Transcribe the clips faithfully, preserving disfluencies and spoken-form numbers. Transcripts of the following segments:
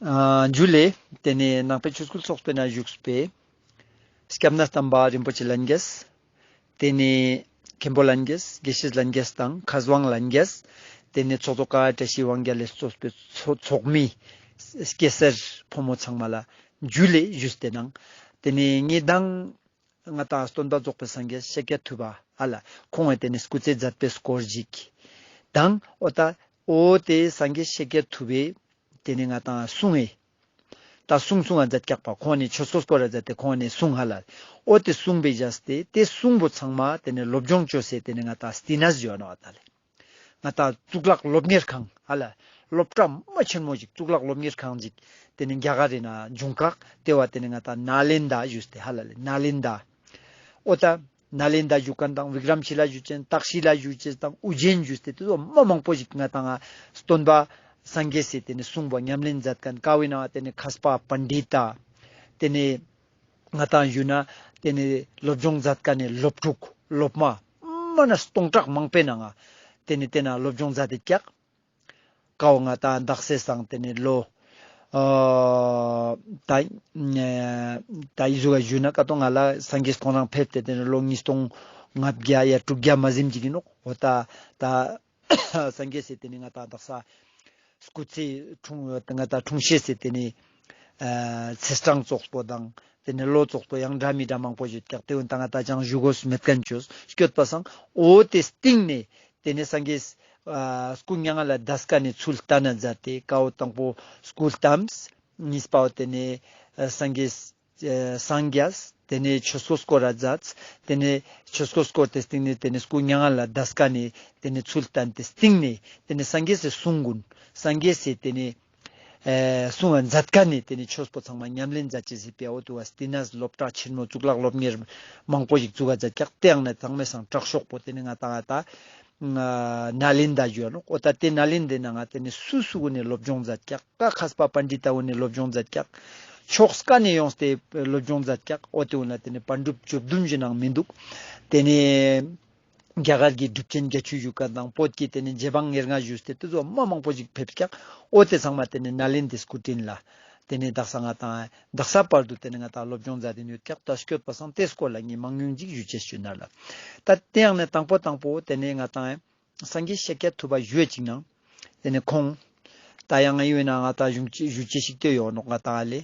ཨ་ཇུ་ལེ། ཏེ་ནེ་ནང་པའི་ཆོས་སྐུལ་ཚོགས་པའི་ནང་བཞུགས་པའི་སྐྱབས་གནས་དམ་པ་རིན་པོ་ཆེ་ལྷན་རྒྱས། ཏེ་ནེ་མཁན་པོ་ལྷན་རྒྱས། དགེ་བཤེས་ལྷན་རྒྱས་དང་མཁས་དབང་ལྷན་རྒྱས། ཏེ་ནེ་ཚོགས་གཙོ་ཀ་བཀྲ་ཤིས་དབང་རྒྱལ་ལས་གཙོས་པའི་ཚོ་ཚོགས་མི་སྐྱ་སེར་ཕོ་མོ་ཚང་མ་ལ་ཇུ་ལེ་ཞུས་ཏེ་ནང་། ཏེ་ནེ་ངེ་དང་ང་ཏང་སྟོན་པ་རྫོགས་པའི་སངས་རྒྱས་ཤཱཀྱ་ཐུབ་པ་ཧ་ལ་ཁོང་ངི་ཏེ་ནེ་སྐུ་ཚེ་མཛད་པའི་སྐོར་ཞིག་དང་། འོ་ད་འོ་ཏེ་སངས་རྒྱས་ཤཱཀྱ་ཐུབ་པའི་ཏེ་ནེ་ང་ཏང་གསུང་ངི་ད་གསུང་གསུང་ང་མཛད་ཀྱག་པ། ཁོང་ངི་ཆོས་སྐོར་སྐོར་ར་མཛད་དེ་ཁོང་ངི་གསུང་ཧ་ལ། འོ་ཏེ་གསུང་པའི་བཞག་སྟེ་ཏེ་གསུང་པོ་ཚང་མ་ཏེ་ནེ་སློབ་སྦྱོང་བཅོས་སེ་ཏེ་ནེ་ང་ཏང་སྟི་ན་ཟེར་ནོག་པ་ད་ལེ། ང་ཏང་གཙུག་ལག་སློབ་གཉེར་ཁང་ཧ་ལ། སློབ་གྲྭ་མ་ཆེན་མོ་ཞིག་གཙུག་ལག་སློབ་གཉེར་ཁང་ཞིག་ཏེ་ནེ་རྒྱ་གར་རི་ནང་བྱུང་ཀྱག། ཏེ་བོ་ཏེ་ནེ་ང་ཏང་ནཱ་ལེནྡྲ་ཞུས་ཏེ་ཧ་ལ་ལེ། ནཱ་ལེནྡྲ། འོ་ད་ནཱ་ལེནྡྲ་ཞུ་མཁན་དང་བི་ཀྲམ་ཤི་ལ་ཞུ་ཅེས་དང་ཏཀ་ཤི་ལ་ཞུ་ཅེས་དང་ཨུ་ཇེན་ཞུས་ཏེ་ཏེ་ཚོ་མ་མང་པོ་ཞིག་ང་ཏང་སྟོན་པ་སངས་རྒྱས་སི་ཏེ་ནེ་གསུང་པོ་ཉམས་ལེན་མཛད་མཁན་ཀ་བོའི་ནང་ཏེ་ནེ་མཁས་པ་པཎྜི་ཏ། ཏེ་ནེ་ང་ཏང་ཞུ་ན་ཏེ་ནེ་སློབ་སྦྱོང་མཛད་མཁན་ནི་སློབ་ཕྲུག་སློབ་མ་མ་ན་སྟོང་ཕྲག་མང་པོའི་ནང་ང་ཏེ་ནེ་ཏེ་ན་སློབ་སྦྱོང་མཛད་དེ་ཀྱག། ཀའོ་ང་ཏང་དག་ས་སང་ཏེ་ནེ་ལོ་ཨ་ད་ཨ་ད་ཨི་ཟུག་ག་ཞུ་ན་ཀ་ཏོ་ང་ལ་སངས་རྒྱས་ཁོང་རང་ཕེབས་ཏེ་ཏེ་ནེ་ལོ་ཉིས་སྟོང་ལྔ་བརྒྱ་ཡ་དྲུག་བརྒྱ་མ་ཟིན་ཅིག་ཨིན་ནོག། འོ་ད་ད་སངས་རྒྱས་སི་ཏེ་ནེ་ང་ཏང་དག་ས་སྐུ་ཚེ་འཁྲུངས་ང་ཏང་འཁྲུངས་ཤེས་སི་ཏེ་ནེ་ཨ་ཚེས་གྲངས་ཙོགས་པོ་དང་ཏེ་ནེ་ལོ་ཙོགས་པོ་ཡང་འདྲ་མི་འདྲ་མང་པོ་ཡོད་ཀྱག། ཏེ་འོན་ཏང་ང་ཏང་ཅང་ཞུ་དགོས་མེད་མཁན་ཅོས་སྐྱོད་པ་སང་འོ་ཏེ་སྟིང་ནེ་ཏེ་ནེ་སངས་རྒྱས་ཨ་སྐུ་མྱ་ངན་ལས་འདས་མཁན་ནི་ཚུལ་བསྟན་ན་མཛད་དེ་ཀའོ་དང་པོ་སྐུ་བལྟམས། གཉིས་པའོ་ཏེ་ནེ་ཨ་སངས་རྒྱས་ཨ་སངས་རྒྱས་ཏེ་ནེ་ཆོས་སྐོར་སྐོར་ར་མཛད། ཏེ་ནེ་ཆོས་སྐོར་སྐོར་ཏེ་སྟིང་ནེ་ཏེ་ནེ་སྐུ་མྱ་ངན་ལས་འདས་མཁན་ནི་ཏེ་ནེ་ཚུལ་བསྟན་ཏེ་སྟིང་ནེ་ཏེ་ནེ་སངས་རྒྱས་སི་གསུང་གུན་སངས་རྒྱས་སི་ཏེ་ནེ་ཨེ་གསུང་བ་མཛད་མཁན་ནི་ཏེ་ནེ་ཆོས་པོ་ཚང་མ་ཉམས་ལེན་མཛད་ཅེས་སི་ཕི་ཡ་འོ་ཏེ་བོ་སྟི་ན་སློབ་གྲྭ་ཆེན་མོ་གཙུག་ལག་སློབ་གཉེར་མང་པོ་ཞིག་བཙུགས་པ་མཛད་ཀྱག། ཏེ་ཡང་ནེ་ཚང་མའི་སང་དྲག་ཤོས་པོ་ཏེ་ནེ་ང་ཏང་ང་ཏང་ནཱ་ལེནྡྲ་ཞུ་ཡ་ནོག། འོ་ད་ཏེ་ནཱ་ལེནྡྲའི་ནང་ང་ཏེ་ནེ་སུ་སུ་གུན་ནེ་སློབ་སྦྱོང་མཛད་ཀྱག། ཀ་མཁས་པ་པཎྜི་ཏ་གུན་ནེ་སློབ་སྦྱོང་མཛད་ཀྱག། ཕྱོགས་ཀ་ནེ་ཡོངས་ཏེ་སློབ་སྦྱོང་མཛད་ཀྱག། འོ་ཏེ་གུན་ལ་ཏེ་ནེ་པཎ་གྲུབ་བཅུ་བདུན་ཞིག་ནང་མི་འདུག། ཏེ་ནེ་རྒྱ་གར་གྱི་གྲུབ་ཆེན་བརྒྱད་ཅུ་ཞུ་མཁན་དང་བོད་ཀྱི་ཏེ་ནེ་རྗེ་འབངས་ཉེར་ལྔ་ཞུས་ཏེ་ཏེ་ཚོ་མ་མང་པོ་ཞིག་ཕེབས་ཀྱག། འོ་ཏེ་ཚང་མ་ཏེ་ནེ་ནཱ་ལེནྡྲའི་སྐུ་དྲིན་ལ་ཏེ་ནེ་དག་ས་ང་ཏང་དག་ས་བར་དུ་ཏེ་ནེ་ང་ཏང་སློབ་སྦྱོང་མཛད་དེ་ཡོད་ཀྱག། ད་སྐྱོད་པ་སང་ཏེ་སྐོར་ལ་ངས་མང་ཉུང་ཅིག་ཞུ་ཅེས་ཞུ་ན་ལ། ད་ཏེ་ཡང་ནེ་དང་པོ་དང་པོ་ཏེ་ནེ་ང་ཏང་སངས་རྒྱས་ཤཱཀྱ་ཐུབ་པ་ཞུ་བ་ཅིག་ནང་ཏེ་ནེ་ཁོང་ད་ཡང་ཡོད་ན་ང་ཏང་ཞུ་ཅེས་ཞུ་ཅེས་ཤིག་ཏེ་ཡོད་ནོག། ང་ཏང་ལེ་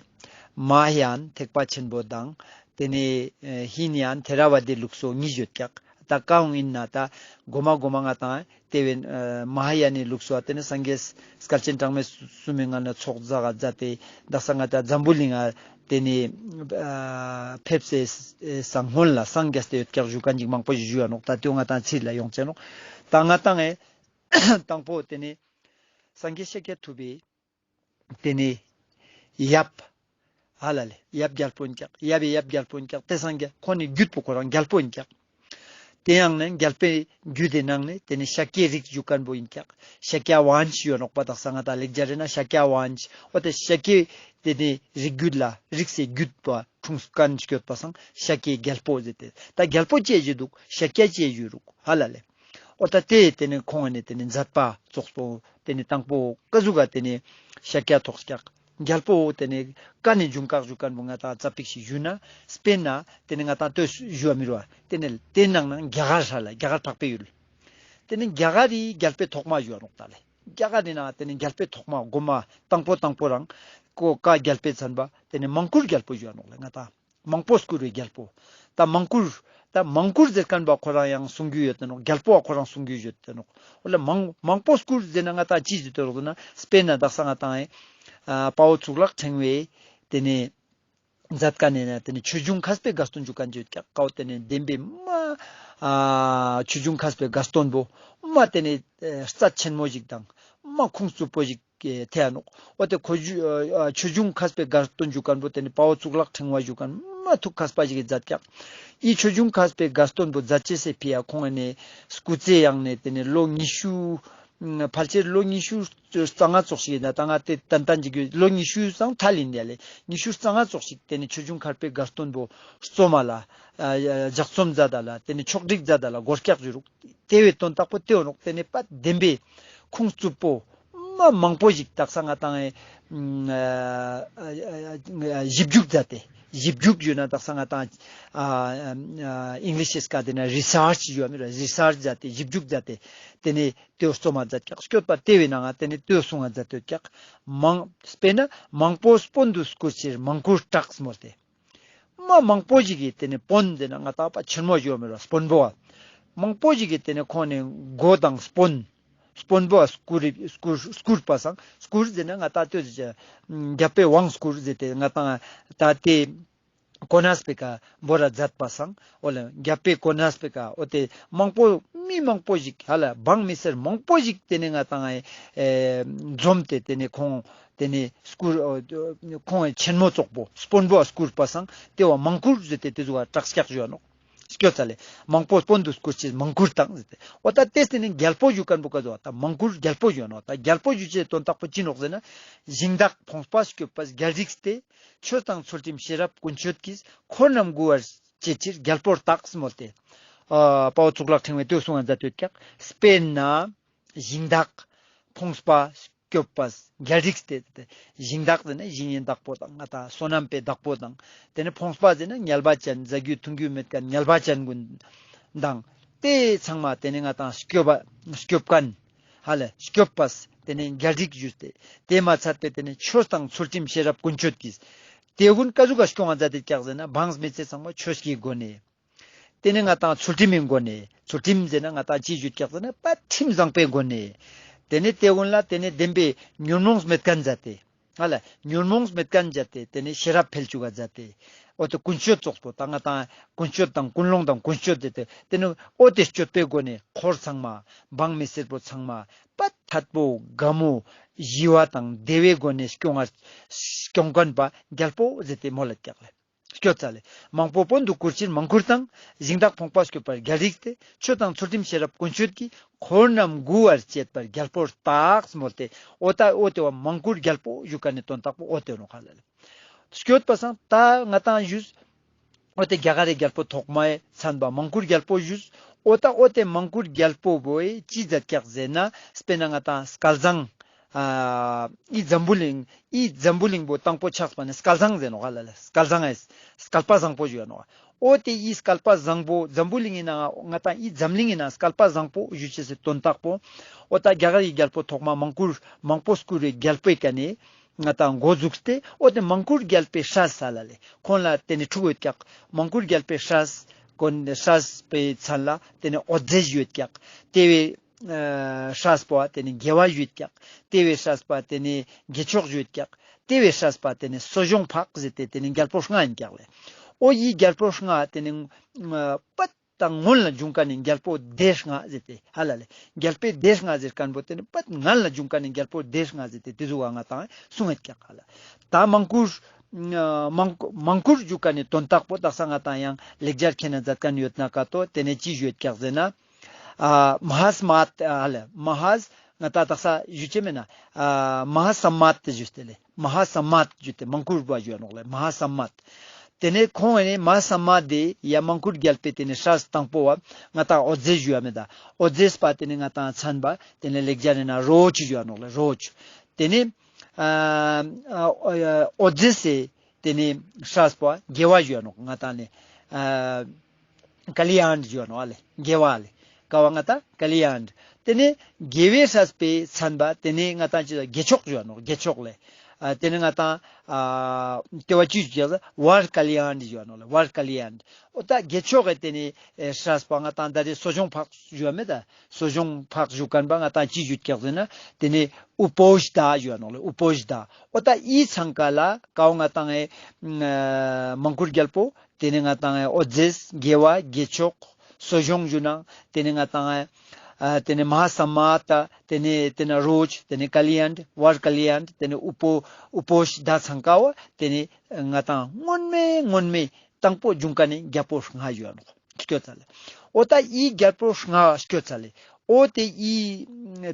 མ་ཧཱ་ཡཱན་ཐེག་པ་ཆེན་པོ་དང་ཏེ་ནེ་ཨེ་ཧི་ན་ཡཱན་ཐེ་ར་ཝ་དའི་ལུགས་སྲོལ་གཉིས་ཡོད་ཀྱག། ད་གང་ཡིན་ན་ད་གོ་མ་གོ་མ་ང་ཏང་ཏེ་བོ་ཨེ་མ་ཧཱ་ཡཱན་ནི་ལུགས་སྲོལ་ཏེ་ནེ་སངས་རྒྱས་སྐལ་ཆེན་གྲངས་མེད་གསུམ་མི་ངང་ནེ་ཚོགས་བསགས་ག་མཛད་དེ་དག་ས་ང་ཏང་འཛམ་བུ་གླིང་ང་ཏེ་ནེ་ཨ་ཕེབས་སེ་ཨེ་སང་སྔོན་ལ་སངས་རྒྱས་ཏེ་ཡོད་ཀྱག་ཞུ་མཁན་ཅིག་མང་པོ་ཞིག་ཞུ་ཡ་ནོག། ད་ཏེ་བོ་ང་ཏང་ཚིག་ལ་ཡོང་ཅེས་ནོག། ད་ང་ཏང་ཨེ་དང་པོ་ཏེ་ནེ་སངས་རྒྱས་ཤཱཀྱ་ཐུབ་པའི་ཏེ་ནེ་ཡབ་ཧ་ལ་ལེ་ཡབ་རྒྱལ་པོ་ཨིན་ཀྱག། ཡབ་བི་ཡབ་རྒྱལ་པོ་ཨིན་ཀྱག། ཏེ་སངས་རྒྱས་ཁོང་ངི་རྒྱུད་པོ་ཁོ་རང་རྒྱལ་པོ་ཨིན་ཀྱག། ཏེ་ཡང་ནེ་རྒྱལ་པོའི་རྒྱུད་དེ་ནང་ནེ་ཏེ་ནེ་ཤཱཀྱའི་རིགས་ཞུ་མཁན་པོ་ཨིན་ཀྱག། ཤཱཀྱ་བན་ཞུ་ཡ་ནོག་པ། དག་ས་ང་ཏང་ལེགས་སྦྱར་རི་ན་ཤཱཀྱ་བན་ཞུ། འོ་ཏེ་ཤཱཀྱའི་ཏེ་ནེ་རིགས་རྒྱུད་ལ་རིགས་སི་རྒྱུད་པ་འཁྲུངས་མཁན་སྐྱོད་པ་སང་ཤཱཀྱའི་རྒྱལ་པོ་ཟེར་ཏེ་ད་རྒྱལ་པོ་ཅེས་ཞུ་འདུག། ཤཱཀྱ་ཅེས་ཞུ་རུག་ཧ་ལ་ལེ། འོ་ད་ཏེ་ཏེ་ནེ་ཁོང་ནེ་ཏེ་ནེ་མཛད་པ་ཙོགས་པོ་ཏེ་ནེ་དང་པོ་ཀ་ཟུག་ག་ཏེ་ནེ་ཤཱཀྱ་ཐོགས་ཀྱག། རྒྱལ་པོ་ཏེ་ནེ་ཀ་ནེ་བྱུང་ཀྱག་ཞུ་མཁན་པོ་ང་ཏང་ཙ་པིག་ཞིག་ཞུ་ན་སྤེར་ན་ཏེ་ནེ་ང་ཏང་ལྟོས་ཞུ་བ་མི་རུ་བ་ཏེ་ནེ་ཏེ་ནང་ནེ་རྒྱ་གར་ཧ་ལ་རྒྱ་གར་འཕགས་པའི་ཡུལ། ཏེ་ནེ་རྒྱ་གར་རི་རྒྱལ་པོའི་ཐོག་མ་ཞུ་བ་ནོག་ད་ལེ། རྒྱ་གར་རི་ནང་ཏེ་ནེ་རྒྱལ་པོའི་ཐོག་མ་གོ་མ་དང་པོ་དང་པོ་རང་ཀོ་ཀ་རྒྱལ་པོའི་མཚན་པ་ཏེ་ནེ་མང་བཀུར་རྒྱལ་པོ་ཞུ་བ་ནོག་ལེ་ང་ཏང་། མང་པོ་བཀུར་བའི་རྒྱལ་པོ། ད་མང་བཀུར། ད་མང་བཀུར་ཟེར་མཁན་པོ་ཁོ་རང་ཡང་གསུང་རྒྱུ་ཡོད་དེ་ནོག། རྒྱལ་པོ་བ་ཁོ་རང་གསུང་རྒྱུ་ཡོད་དེ་ནོག། འོ་ལ་མང་མང་པོ་བཀུར་ཟེར་ན་ང་ཏང་ཅི་ཟེར་དེ་ནོག་ཟེར་ན་སྤེར་ན་དག་ས་ང་ཏང་ཨེ་ཨ་དཔའ་བོ་གཙུག་ལག་ཕྲེང་བའི་ཏེ་ནེ་མཛད་མཁན་ནི་ན་ཏེ་ནེ་ཆོས་འབྱུང་མཁས་པའི་དགའ་སྟོན་ཞུ་མཁན་ཅིག་ཡོད་ཀྱག། ཀའོ་ཏེ་ནེ་བདེན་པའི་མ་ཨ་ཆོས་འབྱུང་མཁས་པའི་དགའ་སྟོན་པོ་མ་ཏེ་ནེ་ཨེ་རྩ་ཆེན་མོ་ཞིག་དང་མ་ཁུངས་བཙུན་པོ་ཞིག་ཀྱི་ཐེ་ཡ་ནོག། འོ་ཏེ་ཁོ་ཇུ་ཨ་ཨ་ཆོས་འབྱུང་མཁས་པའི་དགའ་སྟོན་ཞུ་མཁན་པོ་ཏེ་ནེ་དཔའ་བོ་གཙུག་ལག་ཕྲེང་བ་ཞུ་མཁན་མ་ཐུགས་མཁས་པ་ཞིག་གི་མཛད་ཀྱག། འི་ཆོས་འབྱུང་མཁས་པའི་དགའ་སྟོན་པོ་མཛད་ཅེས་སི་ཕི་ཡ་ཁོང་ནེ་སྐུ་ཚེ་ཡང་ནེ་ཏེ་ནེ་ལོ་ཉི་ཤུ་ཕལ་ཆེར་ལོ་ཉི་ཤུ་རྩ་ལྔ་ཙོགས་ཤིག་ཡིན་ན་ད་ང་ཏེ་ཏན་ཏན་ཅིག་ལོ་ཉི་ཤུ་སང་ཐལ་ཡིན་ཡ་ལེ། ཉི་ཤུ་རྩ་ལྔ་ཙོགས་ཤིག་ཏེ་ནེ་ཆོས་འབྱུང་མཁས་པའི་དགའ་སྟོན་པོ་རྩོམ་མ་ལ་ཨ་ཨ་ལྗགས་རྩོམ་མཛད་ད་ལ་ཏེ་ནེ་ཕྱོགས་སྒྲིག་མཛད་ད་ལ་སྒོར་སྐྱག་ཞུ་རུག། ཏེ་བོའི་དོན་དག་པོ་ཏེ་བོ་ནོག། ཏེ་ནེ་པ་བདེན་པའི་ཁུངས་བཙུན་པོ་ མ་མང་པོ་ཞིག་དག་ས་ང་ཏང་ཨེ་ཨ་ཨ་ཨ་ཞིབ་འཇུག་མཛད་དེ། ཞིབ་འཇུག་ཞུ་ན་དག་ས་ང་ཏང་ཨ་ཨ་ཨིང་ལིཤ་སྐད་དེ་ན་རི་སར་ཆ་ཞུ་བ་མེད་ར། རི་སར་ཆ་མཛད་དེ་ཞིབ་འཇུག་མཛད་དེ་དེ་ནས་དེ་བོ་རྩོམ་མ་མཛད་ཀྱག། སྐྱོད་པ་དེ་བས་ན་ང་དེ་ནས་དེ་བོ་གསུང་ང་མཛད་དེ་ཀྱག། མང་དཔེར་ན་མང་པོ་སྤུན་དུ་བསྐུར་ཕྱིར་མང་བཀུར་དྲག་མོལ་ཏེ། མ་མང་པོ་ཞིག་གིས་དེ་ནས་དཔོན་དེ་ན་ང་ཏང་པ་ཆེན་མོ་ཞུ་བ་མེད་ར། དཔོན་པོ་བ། མང་པོ་ཞིག་གིས་དེ་ནས་ཁོང་ནས་མགོ་དང་དཔོན། དཔོན་པོ་བ་བསྐུར་བསྐུར་བསྐུར་པ་སང་། བསྐུར་ཟེར་ན་ང་ཏང་ལྟོས་ཟེར་ཅེ། རྒྱལ་པོའི་དབང་བསྐུར་ཟེར་ཏེ་ང་ཏང་ད་དེ་གོ་གནས་པེ་ཀ་བོར་ར་མཛད་པ་སང་། འོ་ལེ་རྒྱལ་པོའི་གོ་གནས་པེ་ཀ་འོ་དེ་མང་པོ་མི་མང་པོ་ཞིག་ཧ་ལ་འབངས་མི་སེར་མང་པོ་ཞིག་དེ་ནས་ང་ཏང་ཨེ་འཛོམས་ཏེ་དེ་ནས་ཁོང་དེ་ནས་བསྐུར་ཁོང་ཆེན་མོ་ཙོགས་པོ་དཔོན་པོ་བསྐུར་པ་སང་དེ་བ་མང་བཀུར་ཟེར་ཏེ་དེ་ཟུག་ག་གྲགས་སྐྱག་ཞུ་བ་ནོག། སྐྱོད་ཚ་ལེ། མང་པོ་སྤུན་དུ་བསྐུར་ཕྱིར་མང་བཀུར་དང་ཟེར་ཏེ། འོ་ད་དེ་སྟེ་ནི་རྒྱལ་པོ་ཞུ་མཁན་པོ་ག་ཟོ་ད་མང་བཀུར་རྒྱལ་པོ་ཞུ་ནོག། ད་རྒྱལ་པོ་ཞུ་ཅེས་དོན་དག་པོ་ཅི་ནོག་ཟེར་ན། ཞིང་བདག་ཕོངས་པ་སྐྱོབ་པར་རྒྱལ་རིགས་ཏེ། ཆོས་དང་ཚུལ་ཁྲིམས་ཤེས་རབ་ཀུན་སྤྱོད་ཀྱིས། འཁོར་རྣམས་མགུ་བར་བྱེད་ཕྱིར་རྒྱལ་པོར་བཏགས་མོལ་ཏེ། ཨ་དཔའ་བོ་གཙུག་ལག་ཕྲེང་བས་དེ་གསུང་ང་མཛད་དེ་ཀྱག། དཔེར་ན། ཞིང་བདག་ཕོངས་པ་སྐྱོབ་པ་རྒྱལ་རིགས་ཏེ། ཞིང་བདག་ཟེར་ན་ཞིང་ངན་བདག་པོ་དང་ང་ཏང་སོ་ནམ་པའི་བདག་པོ་དང་། དེ་ནས་ཕོངས་པ་ཟེར་ན་ངལ་བ་ཅན་ཟ་རྒྱུ་འཐུང་རྒྱུ་མེད་མཁན་ངལ་བ་ཅན་ཀུན་དང་། དེ་ཚང་མ་དེ་ནས་ང་ཏང་སྐྱོབ་པ་སྐྱོབ་མཁན་ཧ་ལ་སྐྱོབ་པ་དེ་ནས་རྒྱལ་རིགས་ཞུས་ཏེ། དེ་མ་ཚད་པའི་དེ་ནས་ཆོས་དང་ཚུལ་ཁྲིམས་ཤེས་རབ་ཀུན་སྤྱོད་ཀྱིས། དེ་ཀུན་ཀ་ཟུག་ག་སྐྱོང་ང་མཛད་དེ་ཀྱག་ཟེར་ན་འབངས་མི་སེར་ཚང་མ་ཆོས་ཀྱི་སྒོ་ནས། དེ་ནས་ང་ཏང་ཚུལ་ཁྲིམས་མི་སྒོ་ནས། ཚུལ་ཁྲིམས་ཟེར་ན་ང་ཏང་ཅི་ཞུ་ཀྱག་ཟེར་ན་པ་ཁྲིམས་བཟང་པོའི་སྒོ་ནས། དེ་ནས་དེ་ཀུན་ལ་དེ་ནས་བདེན་པའི་ཉོན་མོངས་མེད་མཁན་མཛད་དེ། ཧ་ལ་ཉོན་མོངས་མེད་མཁན་མཛད་དེ་དེ་ནས་ཤེས་རབ་འཕེལ་བཅུག་ག་མཛད་དེ། འོ་དེ་ཀུན་སྤྱོད་ཙོགས་པོ་ད་ང་ཏང་ཀུན་སྤྱོད་དང་ཀུན་སློང་དང་ཀུན་སྤྱོད་དེ་དེ་དེ་ནས་འོ་དེ་སྤྱོད་པའི་སྒོ་ནས་འཁོར་ཚང་མ་འབངས་མི་སེར་པོ་ཚང་མ་པ་ཐད་པོ་དགའ་མོ་ཞི་བ་དང་བདེ་བའི་སྒོ་ནས་སྐྱོང་ང་སྐྱོང་མཁན་པ་རྒྱལ་པོ་ཟེར་ཏེ་མོལ་ལ་ཀྱག་ལེ། སྐྱོད་ཚ་ལེ། མང་པོ་སྤུན་དུ་བཀུར་ཕྱིར་མང་བཀུར་དང་། ཞིང་བདག་ཕོངས་པ་སྐྱོབ་པར་རྒྱལ་རིགས་ཏེ། ཆོས་དང་ཚུལ་ཁྲིམས་ཤེས་རབ་ཀུན་སྤྱོད་ཀྱིས། འཁོར་རྣམས་མགུ་བར་བྱེད་པར་རྒྱལ་པོར་བཏགས་མོལ་ཏེ། འོ་ད་འོ་དེ་བ་མང་བཀུར་རྒྱལ་པོ་ཞུ་མཁན་ནི་དོན་དག་པོ་འོ་དེ་ནོག་ཧ་ལ་ལེ། སྐྱོད་པ་སང་ད་ང་ཏང་ཞུས། འོ་དེ་རྒྱ་གར་རི་རྒྱལ་པོ་ཐོག་མའི་མཚན་པ་མང་བཀུར་རྒྱལ་པོ་ཞུས། འོ་ད་འོ་དེ་མང་བཀུར་རྒྱལ་པོ་བོའི་ཅི་མཛད་ཀྱག་ཟེར་ན་དཔེར་ན་ང་ཏང་སྐལ་བཟང་། ཨ་ཨི་འཛམ་བུ་གླིང་ཨི་འཛམ་བུ་གླིང་པོ་དང་པོ་ཆགས་པ་ནི་སྐལ་བཟང་ཟེར་ནོག་ཧ་ལ་ལེ། སྐལ་བཟང་ཨེ་སྐལ་པ་བཟང་པོ་ཞུ་ནོག། འོ་དེ་ཨི་སྐལ་པ་བཟང་པོ་འཛམ་བུ་གླིང་ཨིན་ན་ང་ཏང་ཨི་འཛམ་གླིང་ཨིན་ན་སྐལ་པ་བཟང་པོ་ཞུ་ཅེས་སི་དོན་དག་པོ། འོ་ད་རྒྱ་གར་རི་རྒྱལ་པོ་ཐོག་མ་མང་བཀུར་མང་པོ་བཀུར་བའི་རྒྱལ་པོའི་ཀ་ནས་ང་ཏང་འགོ་འཛུགས་ཏེ་འོ་དེ་མང་བཀུར་རྒྱལ་པོའི་སྲས་ཧ་ལ་ལེ། ཁོང་ལ་དེ་ནས་ཕྲུ་གུ་ཡོད་ཀྱག། མང་བཀུར་རྒྱལ་པོའི་སྲས་ཀུན་སྲས་པའི་མཚན་ལ་དེ་ནས་འོད་མཛེས་ཞུ་ཡོད་ཀྱག། དེ་བས་ཨ་སྲས་པོ་དེ་ནས་དགེ་བ་ཞུ་ཡོད་ཀྱག། དེ་བས་སྲས་པ་དེ་ནས་དགེ་མཆོག་ཞུ་ཡོད་ཀྱག། དེ་བས་སྲས་པ་དེ་ནས་གསོ་སྦྱོང་འཕགས་ཟེར་ཏེ་དེ་ནས་རྒྱལ་པོ་ལྔ་ཨིན་ཀྱག་ལེ། འོ་ཡི་རྒྱལ་པོ་ལྔ་དེ་ནས་ཨ་པད་དང་སྔོན་ལ་བྱུང་མཁན་ནི་རྒྱལ་པོ་སྡེ་ལྔ་ཟེར་ཏེ་ཧ་ལ་ལེ། རྒྱལ་པོའི་སྡེ་ལྔ་ཟེར་མཁན་པོ་དེ་ནི་པད་སྔོན་ལ་བྱུང་མཁན་ནི་རྒྱལ་པོ་སྡེ་ལྔ་ཟེར་ཏེ་དེ་ཟུག་ག་ང་ཏང་གསུང་ཡོད་ཀྱག་ཧ་ལ། ད་མང་བཀུར་ཨ་མང་མང་བཀུར་ཞུ་མཁན་ནི་དོན་དག་པོ་དག་ས་ང་ཏང་ཡང་ལེགས་སྦྱར་མཁྱེན་ན་མཛད་མཁན་ཡོད་ན་ཀ་ཏོ་དེ་ནས་ཅི་ཞུ་ཡོད་ཀྱག་ཟེར་ན། ཨ་མ་ཧཱ་ས་མཱ་ཏ་ཧ་ལ་མ་ཧཱ་ས་ང་ཏང་དག་ས་ཞུ་ཅེས་མེད་ན་ཨ་མ་ཧཱ་ས་མཱ་ཏ་ཞུས་ཏེ་ལེ། མ་ཧཱ་ས་མཱ་ཏ་ཞུས་ཏེ་མང་བཀུར་བ་ཞུ་ནོག་ལེ། མ་ཧཱ་ས་མཱ་ཏ། དེ་ནས་ཁོང་ནི་མ་ཧཱ་ས་མཱ་ཏ་དེ་ཡ་མང་བཀུར་རྒྱལ་པོའི་དེ་ནས་སྲས་དང་པོ་བ་ང་ཏང་འོད་མཛེས་ཞུ་ཡ་མེད་ད། འོད་མཛེས་པ་དེ་ནས་ང་ཏང་མཚན་པ་དེ་ནས་ལེགས་སྦྱར་ནི་ན་རོ་ཅི་ཞུ་ནོག་ལེ། རོ་ཅི། དེ་ནས་ཨ་ཨ་འོད་མཛེས་སི་དེ་ནས་སྲས་པོ་དགེ་བ་ཞུ་ནོག་ང་ཏང་ནི་ཨ་ཀ་ལི་ཡཱན་ཞུ་ནོག་ཨ་ལེ། དགེ་བ་ལེ། ཀ་བ་ང་ཏང་ཀ་ལི་ཡཱན། དེ་ནས་དགེ་བའི་སྲས་པའི་མཚན་པ་དེ་ནས་ང་ཏང་ཅི་དགེ་མཆོག་ཞུ་ནོག་དགེ་མཆོག་ལེ། ཨ་དེ་ནས་ང་ཏང་ཨ་དེ་བ་ཅི་ཞུ་ཡ་བར་ཀ་ལི་ཡཱན་ཞུ་ནོག་ལེ། བར་ཀ་ལི་ཡཱན། འོ་ད་དགེ་མཆོག་གི་དེ་ནས་ཨེ་སྲས་པ་ང་ཏང་ད་རེ་གསོ་སྦྱོང་འཕགས་ཞུ་བ་མེད་ད། གསོ་སྦྱོང་འཕགས་ཞུ་མཁན་པ་ང་ཏང་ཅི་ཞུ་ཀྱག་ཟེར་ན་དེ་ནས་ཨུ་པོ་ཤི་ད་ཞུ་ནོག་ལེ། ཨུ་པོ་ཤི་ད། འོ་ད་ཨི་ཚང་ཀ་ལ་ཀ་བོ་ང་ཏང་ཨེ་མང་བཀུར་རྒྱལ་པོ། དེ་ནས་ང་ཏང་ཨེ་འོད་མཛེས། དགེ་བ། དགེ་མཆོག། གསོ་སྦྱོང་ཞུ་ན། དེ་ནས་ང་ཏང་ཨེ་ཨ་དེ་ནས་མ་ཧཱ་ས་མཱ་ཏ། དེ་ནས་དེ་ནས་རོ་ཅི། དེ་ནས་ཀ་ལི་ཡཱན། བར་ཀ་ལི་ཡཱན། དེ་ནས་ཨུ་པོ་ཨུ་པོ་ཤི་ད་ཚང་ཀ་བོ་དེ་ནས་ང་ཏང་སྔོན་མེ་སྔོན་མེ་དང་པོ་བྱུང་མཁན་ནི་རྒྱལ་པོ་ལྔ་ཞུ་ནོག། སྐྱོད་ཚ་ལེ། འོ་ད་ཨི་རྒྱལ་པོ་ལྔ་སྐྱོད་ཚ་ལེ། འོ་དེ་ཨི་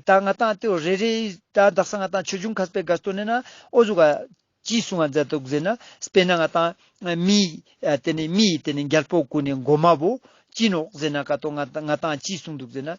ད་ང་ཏང་དེ་རེ་རེ་ད་དག་ས་ང་ཏང་ཆོས་འབྱུང་མཁས་པའི་དགའ་སྟོན་ནི་ན་འོ་ཟུག་ག་ཅི་གསུང་ང་མཛད་འདུག་ཟེར་ན། དཔེར་ན་ང་ཏང་མི་ཨ་དེ་ནས་མི་དེ་ནས་རྒྱལ་པོ་གུན་ནི་མགོ་མ་བོ་ཅི་ནོག་ཟེར་ན་ཀ་ཏོ་ང་ང་ཏང་ཅི་གསུང་འདུག་ཟེར་ན།